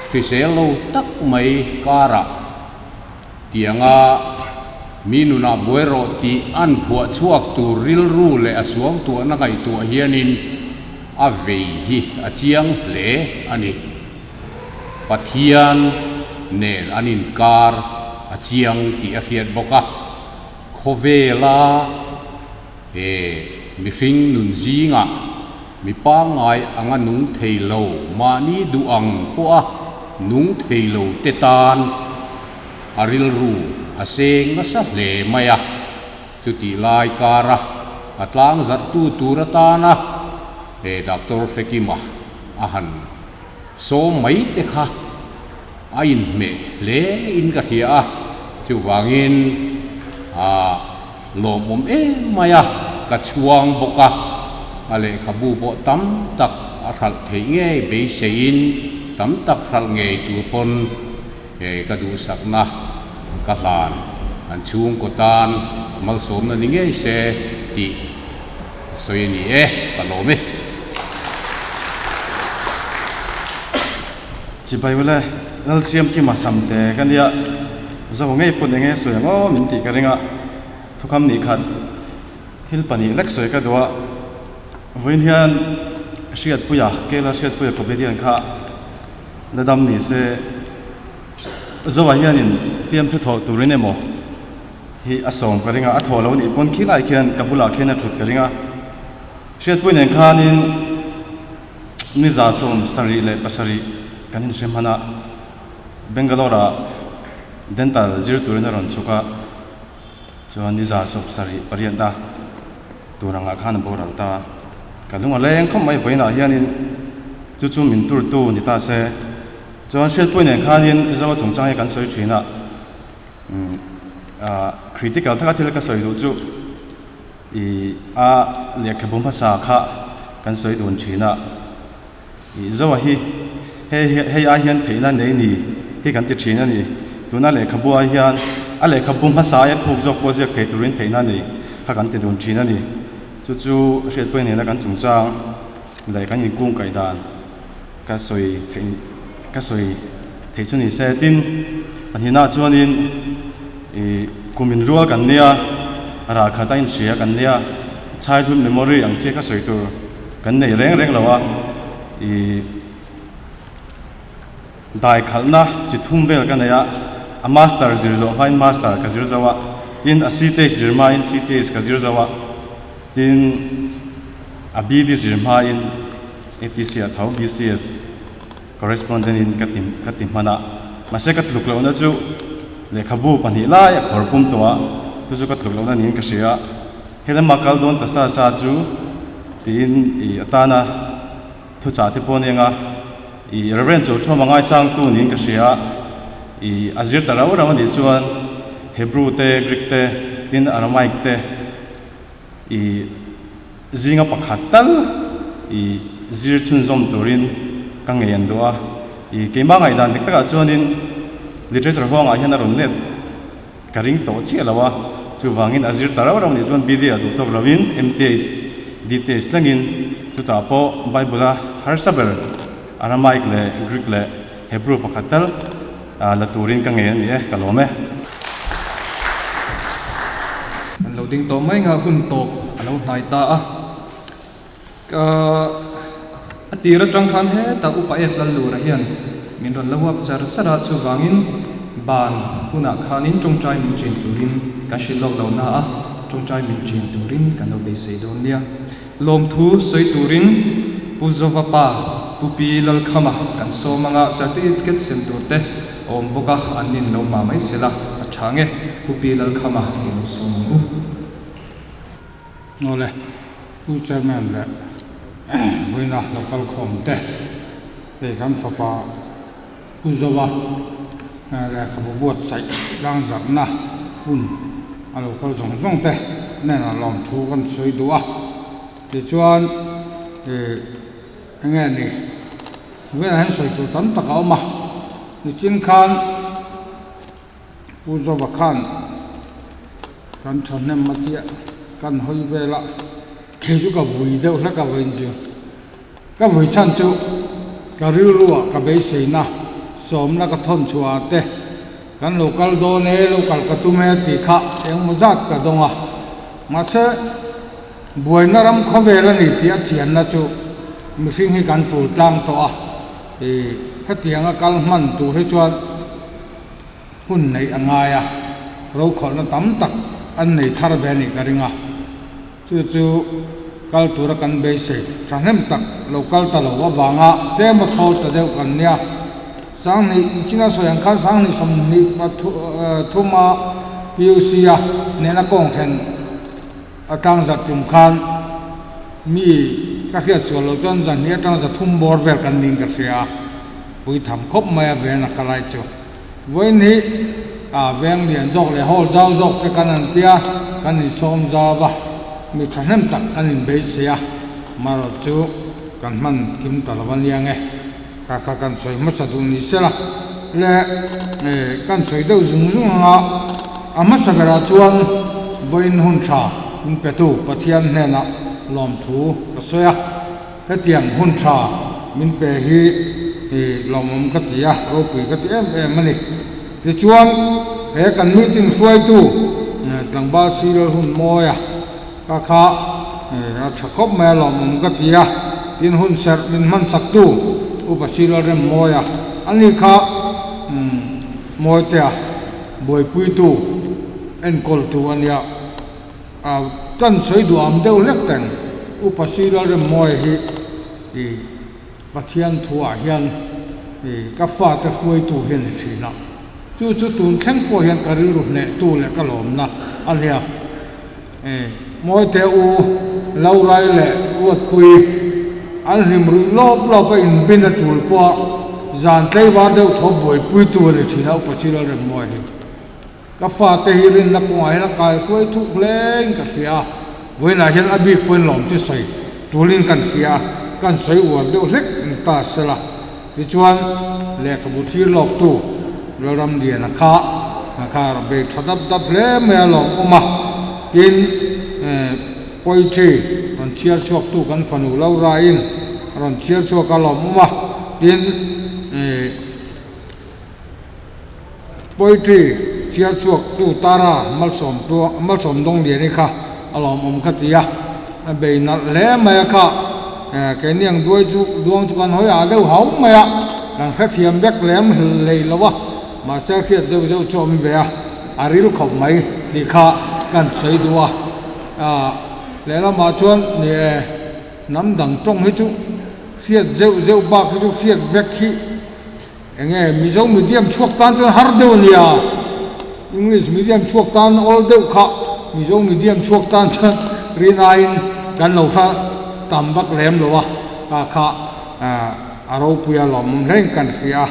hrisel lo tak mai karah tianga mi nunah buai rawh tih an phuah chhuak tur rilru leh a suangtuahna ngaihtuah hianin a vei hi a chiang hle a ni. Pathian nen an inkar a chiang tih a hriat bawk a, khawvela He mihring nun zingah mi pangngai anga nung thei lo, mahni duh ang pawha nung thei lo te tan a rilru a seng nasa hle mai a. Chutih lai kara a tlangzarhtu tur atana he Doctor Fekima a han sawm mai te kha a inhmeh hle in ka hria a, chuvangin a. Lawmawm em mai a, ka chhuang bawk a, a lehkhabu pawh tam tak a hralh theih ngei beiseiin tam tak hralh ngei tur pawn he ka duhsakna ka hlan an chhungkaw tan malsawmna ni ngei se tih a sawi a ni e, ka lawm e. Chibai ule, Lalsiamkima Samte ka nia, Zo ngei pawn enge sawi ang aw min tih ka ring a, thukham nih khat thil pahnih lek sawi ka duh a, vawiin hian Hriatpuia, Kela Hriatpuia comedian kha la dam ni se, Zoa hianin fiamthu thawh turin emaw hi a sawm ka ring a, a thawh lo nih pawn khilai khian ka bulah khian a thut ka ring a, Hriatpui nen khanin. Ni 77 kan inhre hman a, Bangalore-ah dental zir turin a rawn chhuk a, chuan ni 78 a tur angah khan a boral ta. Ka lung a leng khawp mai vawiinah hianin chu chu min turtu ni ta se. Chuan Hriatpui nen khanin Zoa chungchang hi kan sawi thin a, critical taka thil ka sawi duh chu, I a lehkhabu hmasa kha kan sawi dun thin a, i Zoa hi hei hei ai hian theihna nei ni hi kan ti thin a ni. Tuna lehkhabu ah hian a lehkhabu hmasa aia thuk zawk pawh ziak thei turin theihna nei kha kan ti dun thin a ni. Chu chu hriatpui nena kan chungchang leh kan inkung kaih dan ka sawi theih ka sawi theih chu ni se. Tin, pahnihna chuanin ih kum inrual kan nia, ral khat a inhria kan nia, childhood memory ang chi kha sawi tur kan nei reng reng lo a, ih dai khalhna chi thum vel ka nei a, a master zir zawh hmain master ka zir zo a, tin a CTH zir hmain CTH ka zir zo a, tin a BD zir hmain ATC a tho BCS correspondent in ka ti ka ti hman a, mahse ka tluk lohna chu lehkhabu pahnih lai a khawr pum tawh a, chu chu ka tluk lohna niin ka hria a, helama kal dawn ta sa sa chu tiin ih atana thuchah te pawh a ni ang a, ih Reverend chu thuam a ngaisangtu niin ka hria a, ih a zir ta rau rau a nih chuan Hebrew te Greek te tin Aramaic te. I zinga pakhat tal i zir chhunzawm turin ka ngei an duh a. I keimah ngaihdan dik takah chuanin literature huangah hian a rawn let ka ring tawh chiah lo a, chuvangin a zir ta rauh rauh nih chuan BD ah duh tawk lovin MTH, DTH tlangin chutah pawh Bible a harsa ber Aramaic leh Greek leh Hebrew pakhat tal la turin ka ngei a ni e, ka lawm e. An lo ding tawh mai nga hun tawp a lo hnai ta a. Ka a tir atang khan hetah Upa F Lallura hian min rawn la huap char char a, chuvangin ban hunah khanin tawngtai min chen turin kan hrilh lawk lo na a, tawngtai min chen turin kan lo beisei dawn nia. Lawmthu sawi turin Pu Zova pa Pu Pi Lalkhama kan sawm anga certificate sem tur te a awm bawk a, an nin lo mah mai sela a tha nge Pu Pi Lalkhama i lo sawm ang u. Awle, Pu Chairman leh vawiina local khawm te hei kan fapa Pu Zova lehkhabu buatsaih tlangzarhna hun a lo kal zawng zawng te hnenah lawmthu kan sawi duh a. Tichuan ih enge ni vawiinah hian sawi tur tam tak a awm a, nichin khan Pu Zova khan kan thahnem a tia kan hawi vel a, kei chu ka vui deuh hlek a vawiin chu. Ka vui chhan chu ka rilruah ka beiseina sawmna ka thawn chhuah ah te kan lo kal dawn e, lo kal ka tum e tih kha engmaw zat ka dawng a. Mahse buaina ram khawvel a ni tih a chianna chu mihring hi kan tul tlang tawh a, ih hetianga kal hman tur hi chuan hun neih a ngai a, rokhawlhna tam tak an nei thar ve a nih ka ring a, chu chu kal tura kan beisei thahnem tak lo kal ta lo avanga tlem a thawl ta deuh kan nia. Sanghnih China sawi ang khan Sanghnih sawmhnih pathuma PUC a nena kawng thlen a tlangzat tum khan mi ka hriat sual loh chuan zanhnih atanga zathum bawr vel kan ning ka hria a, puitham khawp mai a ven a ka lai chu. Vawiin hi a veng lian zawk leh hall zau zawk te kan an tia, kan insawm zau va, mi thahnem tak kan inbeisei a, marawh chu kan hman kim ta lo a nia nge, kha kha kan sawi hmasa duh ni sela le kan sawi deuh zung zung ang a, a hmasa berah chuan vawiin hun tha min petu Pathian hnenah lawmthu ka sawi a. Hetiang hun tha min pe hi lawmawm ka ti a, ropui ka ti em em a ni. Tichuan, he kan meeting hruaitu tlangval Cyril Hunmawia ka kha a tha khawp mai a, lawmawm ka ti a. Tin, hun serh min hmansaktu Upa Cyril Remmawia a ni kha Mawitea buaipuitu enkawltu a nia. A kan sawi duham deuh hlek teng Upa Sri Lalremmawia hi i Pathian thuah hian i ka fate hruaitu hi a ni thin a, chu chu tun thleng pawh hian ka rilru hnehtu leh ka lawmna a nia. I Mawite u Laurai leh Ruatpui an hlim ruih lawp lawp a inbin a tul pawh a zan tleivar deuh thaw buaipuitu a ni thin a Upa Sri Lalremmawia hi. Ka fate hi rinna kawngah hian a kai hruai thuk hlein ka hria a, vawiinah hian a bik pawhin lawm chu sawi tulin kan hria a, kan sawi uar deuh hlek ni ta sela. Tichuan, lehkhabu thlir lawktu Lalramliana kha kha a bei tha dap dap hle mai a lawm awm a, tin, poetry rawn chhiar chhuaktu kan fanu Laura-in a rawn chhiar chhuak a lawm awm a, tin, Poetry chhiar chhuak tu Tara Malsawm tlua Malsawm Dawngliani kha a lawmawm ka ti a, a bei nalh hle mai a kha. Keini ang duai chu duang chu kan hawi ah deuh hau mai a, kan hrethiam vek lem hlei lo a, mahse hriat zeuh zeuh chu a awm ve a, a ril khawp mai tih kha kan sawi duh a. Lehlamah chuan ni e, hnam dang tawng hi chu hriat zeuh zeuh bak hi chu hriat vek hi Enge Mizo medium chhuak tan chuan har deuh a nia, English medium chhuak tan awl deuh kha Mizo medium chhuak tan chuan rin aiin kan lo kha tam vak lem lo a, kha kha a ropui a lawmawm hlein kan hria a.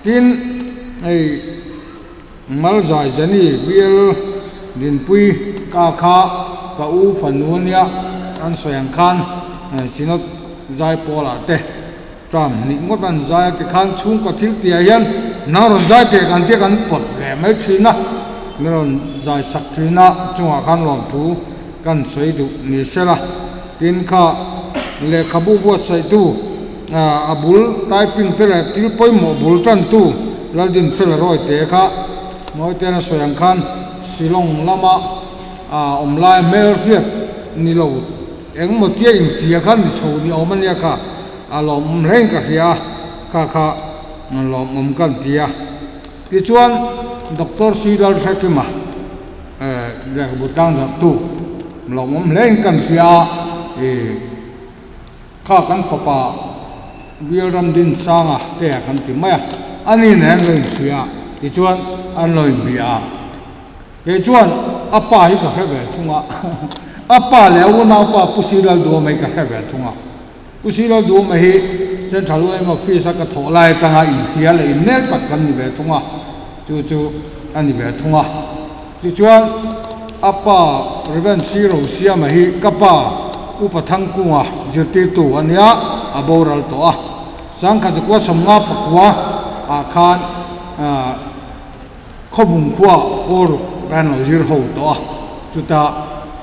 Tin, hei Malzai Jani VL Dinpui ka kha. ka u fanu ania an sawi ang khan Synod zaipawl ah te term hnih ngawt an zai a tikhan chhungkaw thil tih ah hian nang rawn zai teh kan tia kan pawt leh mai thin a, mi rawn zai sak thin a chungah khan lawmthu kan sawi duh ni sela tin kha lehkhabu buatsaihtu a bul typing te leh thil pawimawh bul tantu Laldinfela Rawite kha Mawitean a sawi ang khan Shillong lama awm lai hmel hriat ni lo engmaw tia inchia khan ni chho ni awm a nia kha a lawmawm hlein ka hria a, kha kha lawmawm kan ti a. Tichuan Doctor C Lalhrekima lehkhabu tlangzarhtu lawmawm hlein kan hria a, ih kha kan fapa Bialram Dinsanga te a kan ti mai a, ani nen an lo inhria a, tichuan an lo inbia a. Kei chuan a pa hi ka hre ve thung a, a pa leh a unaupa Pu Silalduama hi ka hre ve thung a. Pu Silalduama hi Central UM Office a ka thawh lai atanga inhria leh innel tak kan ni ve thung a, chu chu a ni ve thung a. Tichuan a pa Rev. Siro Siama hi ka pa Upa Thangkunga zirtirtu a nia, a boral tawh a. Sangkhat zakua sawmnga pakua ah khan Khawbung khua pawl ruk an lo zir ho tawh a, chutah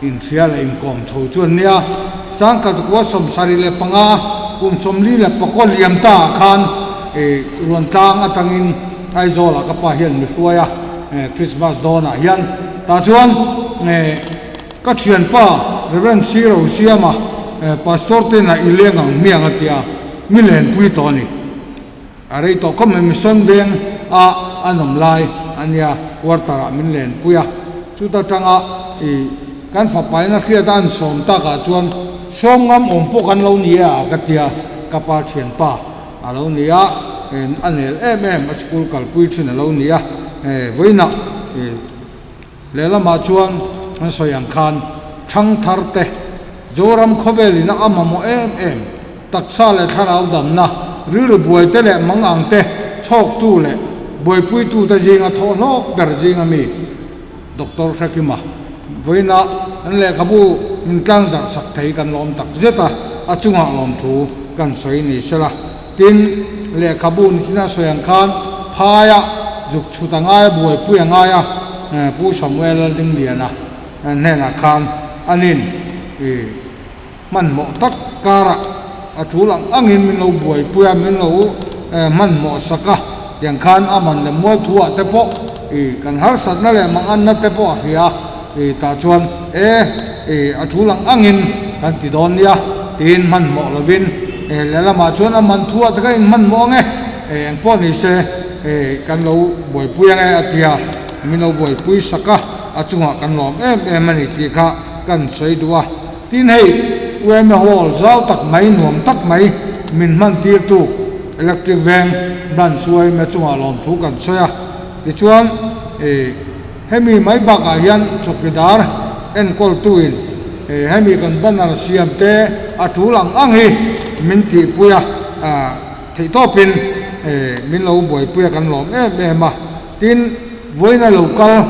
inhria leh inkawm chho chu an nia. Sangkhat zakua 75 kum 44 liam ta ah khan Ruantlang atangin Aizawlah ka pa hian mi hruai a, Christmas dawnah hian tah chuan ka thianpa Rev. Siro Siama Pastor tena i leng ang hmiang a tia mi lenpui tawh a ni. A rei tawh khawp mai mission veng a an awm lai a nia quarter ah min len pui a, chuta tanga ih kan fapa in a hriat a an sawm tak ah chuan sawm ngam awm pawh kan lo ni e a ka tia ka pa thianpa a lo ni a a nel em em a school kalpui thin a lo ni a vawiinah ih lehlamah chuan an sawi ang khan thangthar te Zoram khawvel in a mamawh em em taksa leh thlarau damna, rilru buai te leh mang ang te chhawktu leh buaipuitu te zinga thawh hlawk ber zinga mi Doctor Hrekima vawiina an lehkhabu min tlang zarh sak thei kan lawm tak zet a, a chungah lawmthu kan sawi ni sela. Tin, lehkhabu ni china sawi ang khan phaia zuk chhut a ngai a, buaipui a ngai a, Pu Samuel Laldingliana hnenah khan anin ih Hmanhmawh tak karah a tul ang angin min lo buaipui a, min lo hmanhmawh sak a, tiang khan a man leh mual thu ah te pawh ih kan harsatna leh manganna te pawh a hria a, ih tah chuan e ih a tul ang angin kan ti dawn nia tiin hmanhmawh lovin ih lehlamah chuan a man thu ah te kha in hmanhmawh ang e, ih eng pawh ni se ih kan lo buaipui ang e a ti a, min lo buaipui sak a, a chungah kan lawm em em a ni tih kha kan sawi duh a. Tin hei UMA Hall zau tak mai nuam tak mai min hman tirtu Electric Veng Branch UMA chungah lawmthu kan sawi a. Tichuan ih hemi mai bakah hian chawkidar enkawltuin ih hemi kan banner siam te a tul ang ang hi min tihpui a, theihtawpin ih min lo buaipui a kan lawm em em a. Tin, vawiina lo kal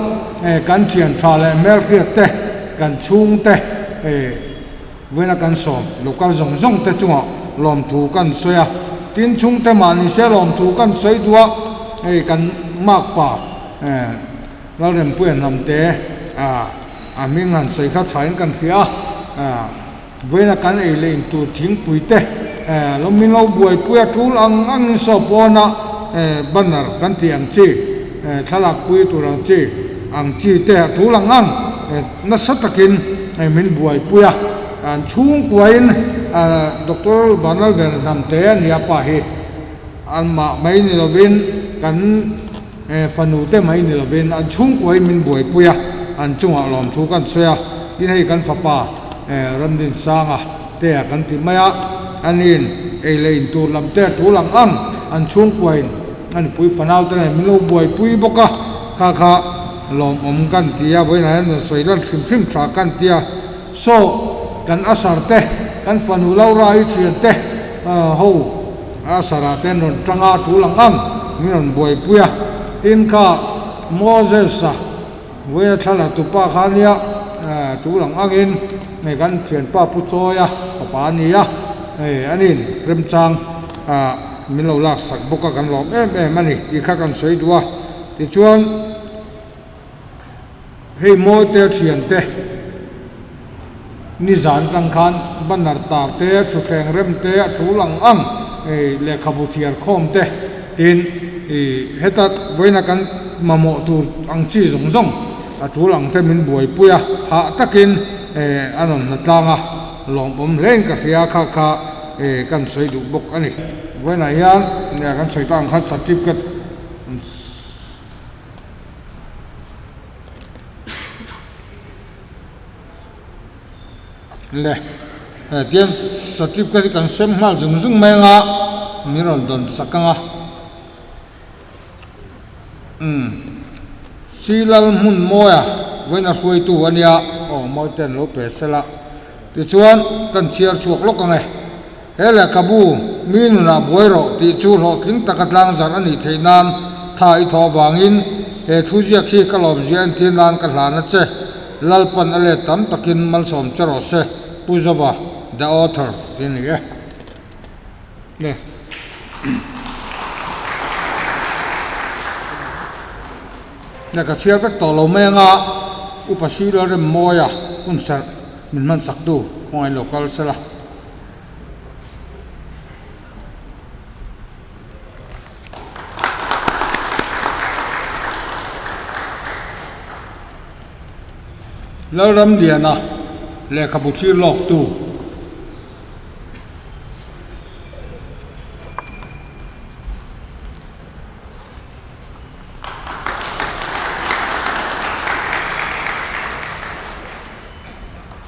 kan thian tha leh hmelhriat te, kan chhung te, vawiina kan sawm lo kal zawng zawng te chungah lawmthu kan sawi a. Tin, chhungte mahni se lawmthu kan sawi duh a, hei kan makpa Lalrempuia hnamte a hming han sawi kha thain kan hria a. Vawiina kan ei leh in tur thingpui te lo min lo buaipui a tul ang angin saw pawna banner kan tih ang chi, thlalak pui tur ang chi ang chi te a tul ang ang nasa takin min buaipui a. An chhungkuain Doctor Vanlalvena Hnamte a nia pa hi anmah mai ni lovin kan fanu te mai ni lovin an chhungkuain min buaipui a, an chungah lawmthu kan sawi a, tin hei kan fapa Ramdinsanga te a kan ti mai a, aniin ei leh in tur lam te a tul ang ang an chhungkuain a nupui fanau te nen min lo buaipui bawk a, kha kha lawmawm kan ti a, vawiinah hian rawn sawi lan hrim hrim tha kan ti a, saw kan asar te kan fanu Laura i thian te ho A sarah te an rawn tang a, a tul ang ang min rawn buaipui a. Tin kha Moses-a vawiina thla la tupa kha ania tul ang angin hei kan thianpa Pu Chawia fapa a ni a, hei anin remchang ah min lo lak sak bawk a kan lawm em em a ni tih kha kan sawi duh a, tichuan hei Mawite thiante nizan atang khan banner tar te thutthleng rem te a tul ang ang hei lehkhabu thiar khawm te tin ih heta vawiina kan mamawh tur ang chi zawng zawng a tul ang te min buaipui a hah takin eh a rawn hna tlang a lawmawm hle in ka hria kha kha eh kan sawi duh bawk a ni. Vawiinah hian kan sawi tak ang khan certificate Le tian certificate hi kan sem nghal zung zung mai anga min rawn dawn sak anga umm Silal hmun mawia vawiin a hruaitu a nia aw mawi te an lo pe sela tichuan kan chhiar chhuak lawk ang e he lehkhabu mi nunah buai rawh tih chu hlawhtling taka tlangzarh a nih theih nan tha i thawh avangin he thuziak hi ka lawmzia entir nan ka hlan a che. Lalpan a let tam takin malsawm che rawh se, Pu Zova, the author, tih a ni e. Le. Le ka chhiar vek tawh lo mai anga Upa Sila Remmawia hun serh min hman sak tu khawngaih lo kal sela. Lalramliana lehkhabu thlir lawktu.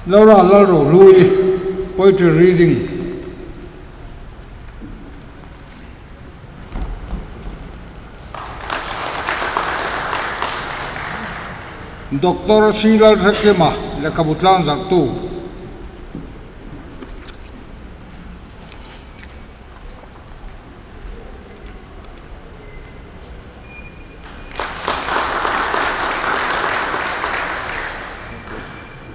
Laura Lalrohlui, Poetry Reading. Doctor C Lalhrekima lehkhabu tlang zarhtu.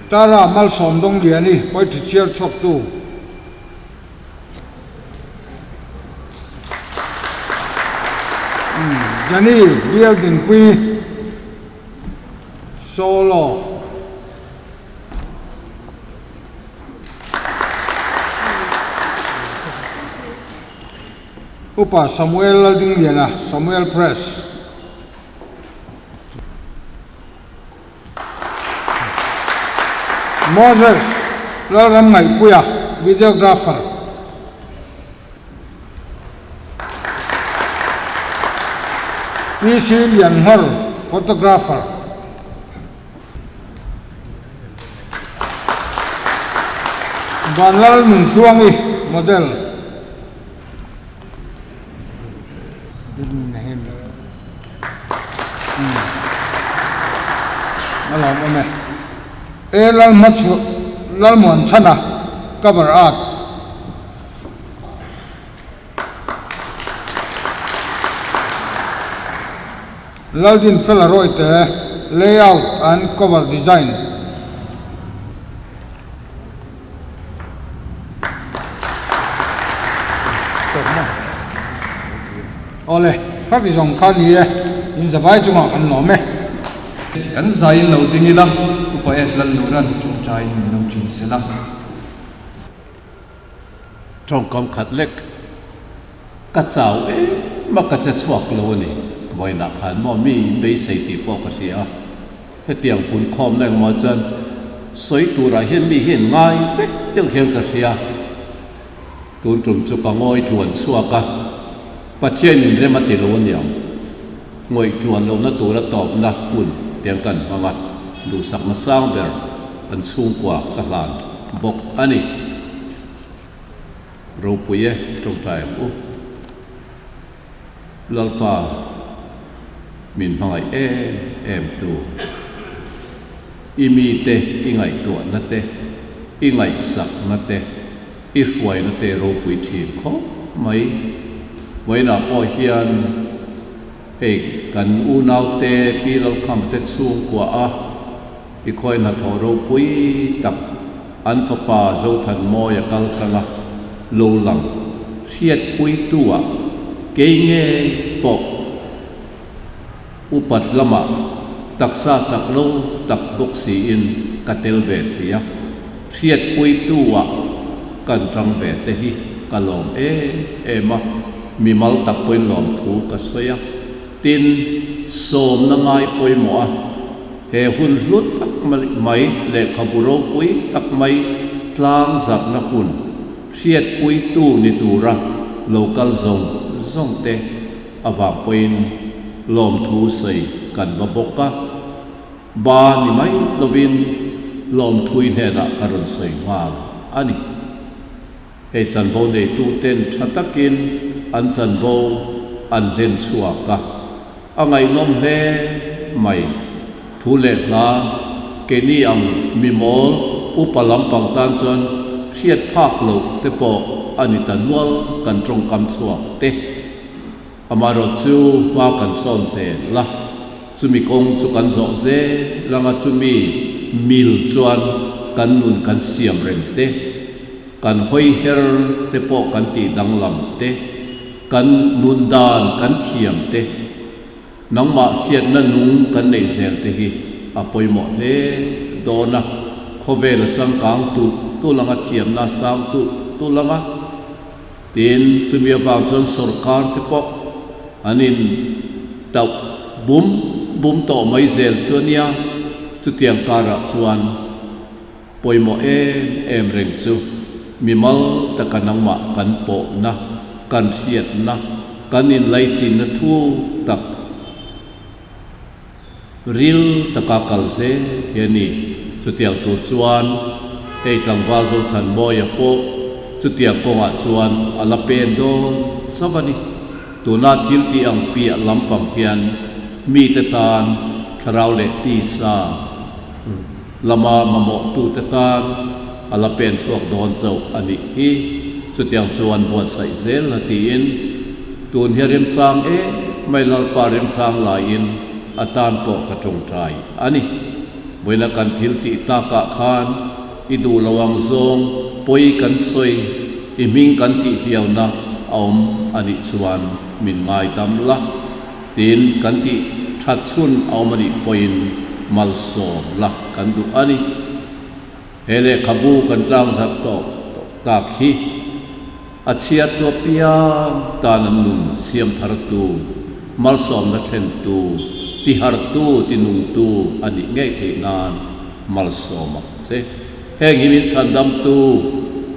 Tara Malsawm Dawngliani poetry chhiar chhuaktu. Jani Bial Dinpui Solo. Upa Samuel Laldingliana Samuel Press. Moses Lalram Ngaihpuia, Videographer. PC Lianhmar, Photographer. Vanlal Nuntluangi, Model. A lawm awm e. E Lalhmachu Lalmuanchhana cover art. Laldinfela Rawite layout and cover design. Awle, khati zawng kha ni e, in zavai chungah kan lawm e. Kan zaiin lo ding ila, Upa F Lalluran tawngtaiin min lo chin sela. Tawngkam khat lek ka chau em a ka che chhuak lo a ni. Vawiinah khan maw mi in beisei tih pawh ka hria a. Hetiang punkhawmna engmaw chuan sawi turah hian mi hi an ngai vek deuh hian ka hria. Tun tum chu ka ngawi tluan chhuak a, Pathian in rem a ti lo aniang. Ngawih tluan lohna tura tawpna hun tiang kan hmang a, duhsakna sang ber an chhungkua ka hlan bawk a ni. Ropui e, tawngtai ang u. Lalpa min hmangaih em em tu, i mite i ngaihtuahna te, i ngaihsakna te, i hruaina te ropui thin khawp mai. Vawiinah pawh hian hei kan unaute Pi Lalkhama te chhungkua a. I khawi hnathawh ropui tak an fapa Zothanmawia kal tlanga lo lang hriatpuitu-ah kei ngei pawh upat lamah taksa chak lo tak bawk siin ka tel ve thei a, hriatpuitu-ah kan tang ve te hi ka lawm em em a, mimal tak pawhin lawmthu ka sawi a. Tin, sawmna ngai pawimawh a, he hun hlu tak mai lehkhabu ropui tak mai tlang zarhna hun hriatpuitu ni tura lo kal zawng zawng te avang pawhin lawmthu sawi kan va bawk a, ba ni mai lovin lawmthui hnenah ka rawn sawi nghal a ni. Hei chanvo neituten tha takin an chanvo an hlen chhuak a, a ngaihnawm hle mai. Thu leh hla keini ang mimawl upa lampang tan chuan hriat phak loh te pawh a ni ta nual kan tawngkam chhuak te. Amaherawh chu hma kan sawn zel a, chumi kawng chu kan zawh zel anga chumi mil chuan kan nun kan siam reng te. Kan hawi her te pawh kan tih danglam te, kan nun dan kan thiam te, nangmah hriatna nung kan neih zel te hi a pawimawh hle dawn a, khawvel a changkang tulh tulh anga thiamna a sang tulh tulh anga, tin chumi avang chuan sorkar te pawh an in tauh bum bum tawh mai zel chu a nia, chutiang karah chuan. Pawimawh em em reng chu mimal taka nangmah kan pawhna, kan hriatna, kan inlaichinna thu tak ril taka kal zel hi a ni. Chutiang tur chuan hei tlangval Zothanmawia pawh chutiang kawngah chuan a la pen dawn chauh a ni. Tuna thil tih ang piah lampang hian mite tan thlarau leh tisa Lama mamawhtute tan a la pen chhuak dawn chauh a nih hi. Chutiang chuan buatsaih zel la tiin tun hi a remchang em mai Lalpa remchang laiin a tan pawh ka tawngtai a ni. Vawiina kan thil tih takah khan i duh lo ang zawng pawi kan sawi, i hming kan tih hliauna a awm a nih chuan min ngaidam la. Tin, kan tih that chhun a awm a nih pawhin malsawm la kan duh a ni. He lehkhabu kan tlangzarh tawh tawh tak hi a chhiartu apiang tan an nun siam thartu, malsawmna thlentu, tihartu, tinungtu a nih ngei theih nan malsawm ang che. Heng hi min chhandamtu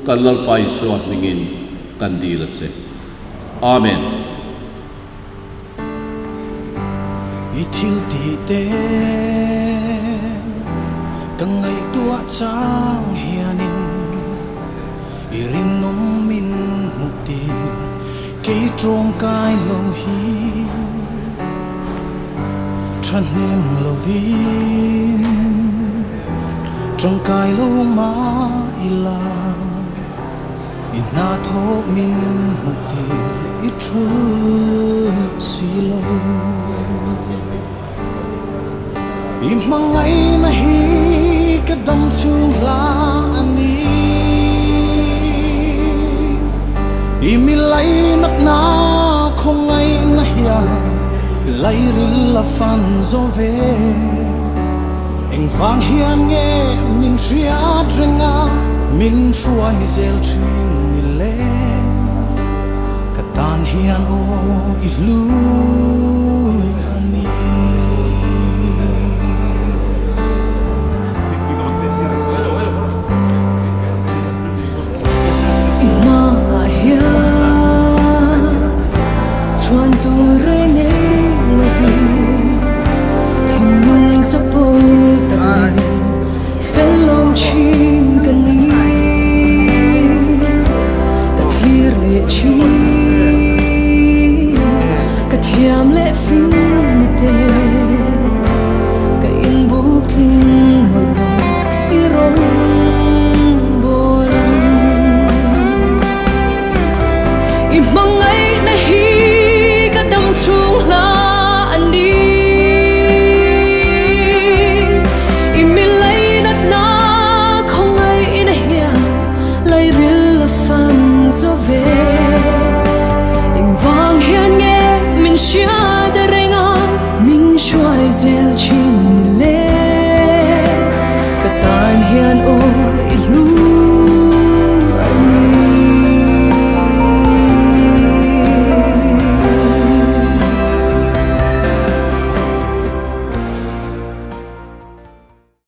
kan Lalpa Isua hmingin kan dil a che. Amen. I thil tih te ka ngaihtuah chang hianin i rinawm min hmuh tir kei tawngkai lo hi thahnem lovin tawngkai lo mah ila. I hna thawk min hmuh tir i thul si lo. I hmangaihna hi ka dam chhung hla a ni. I mi lainatna khawngaihna hian lairil a fan zo ve. Engvang hian nge min hriat reng a, min hruai zel thin ni le? Ka tan hian aw i hlu a ni.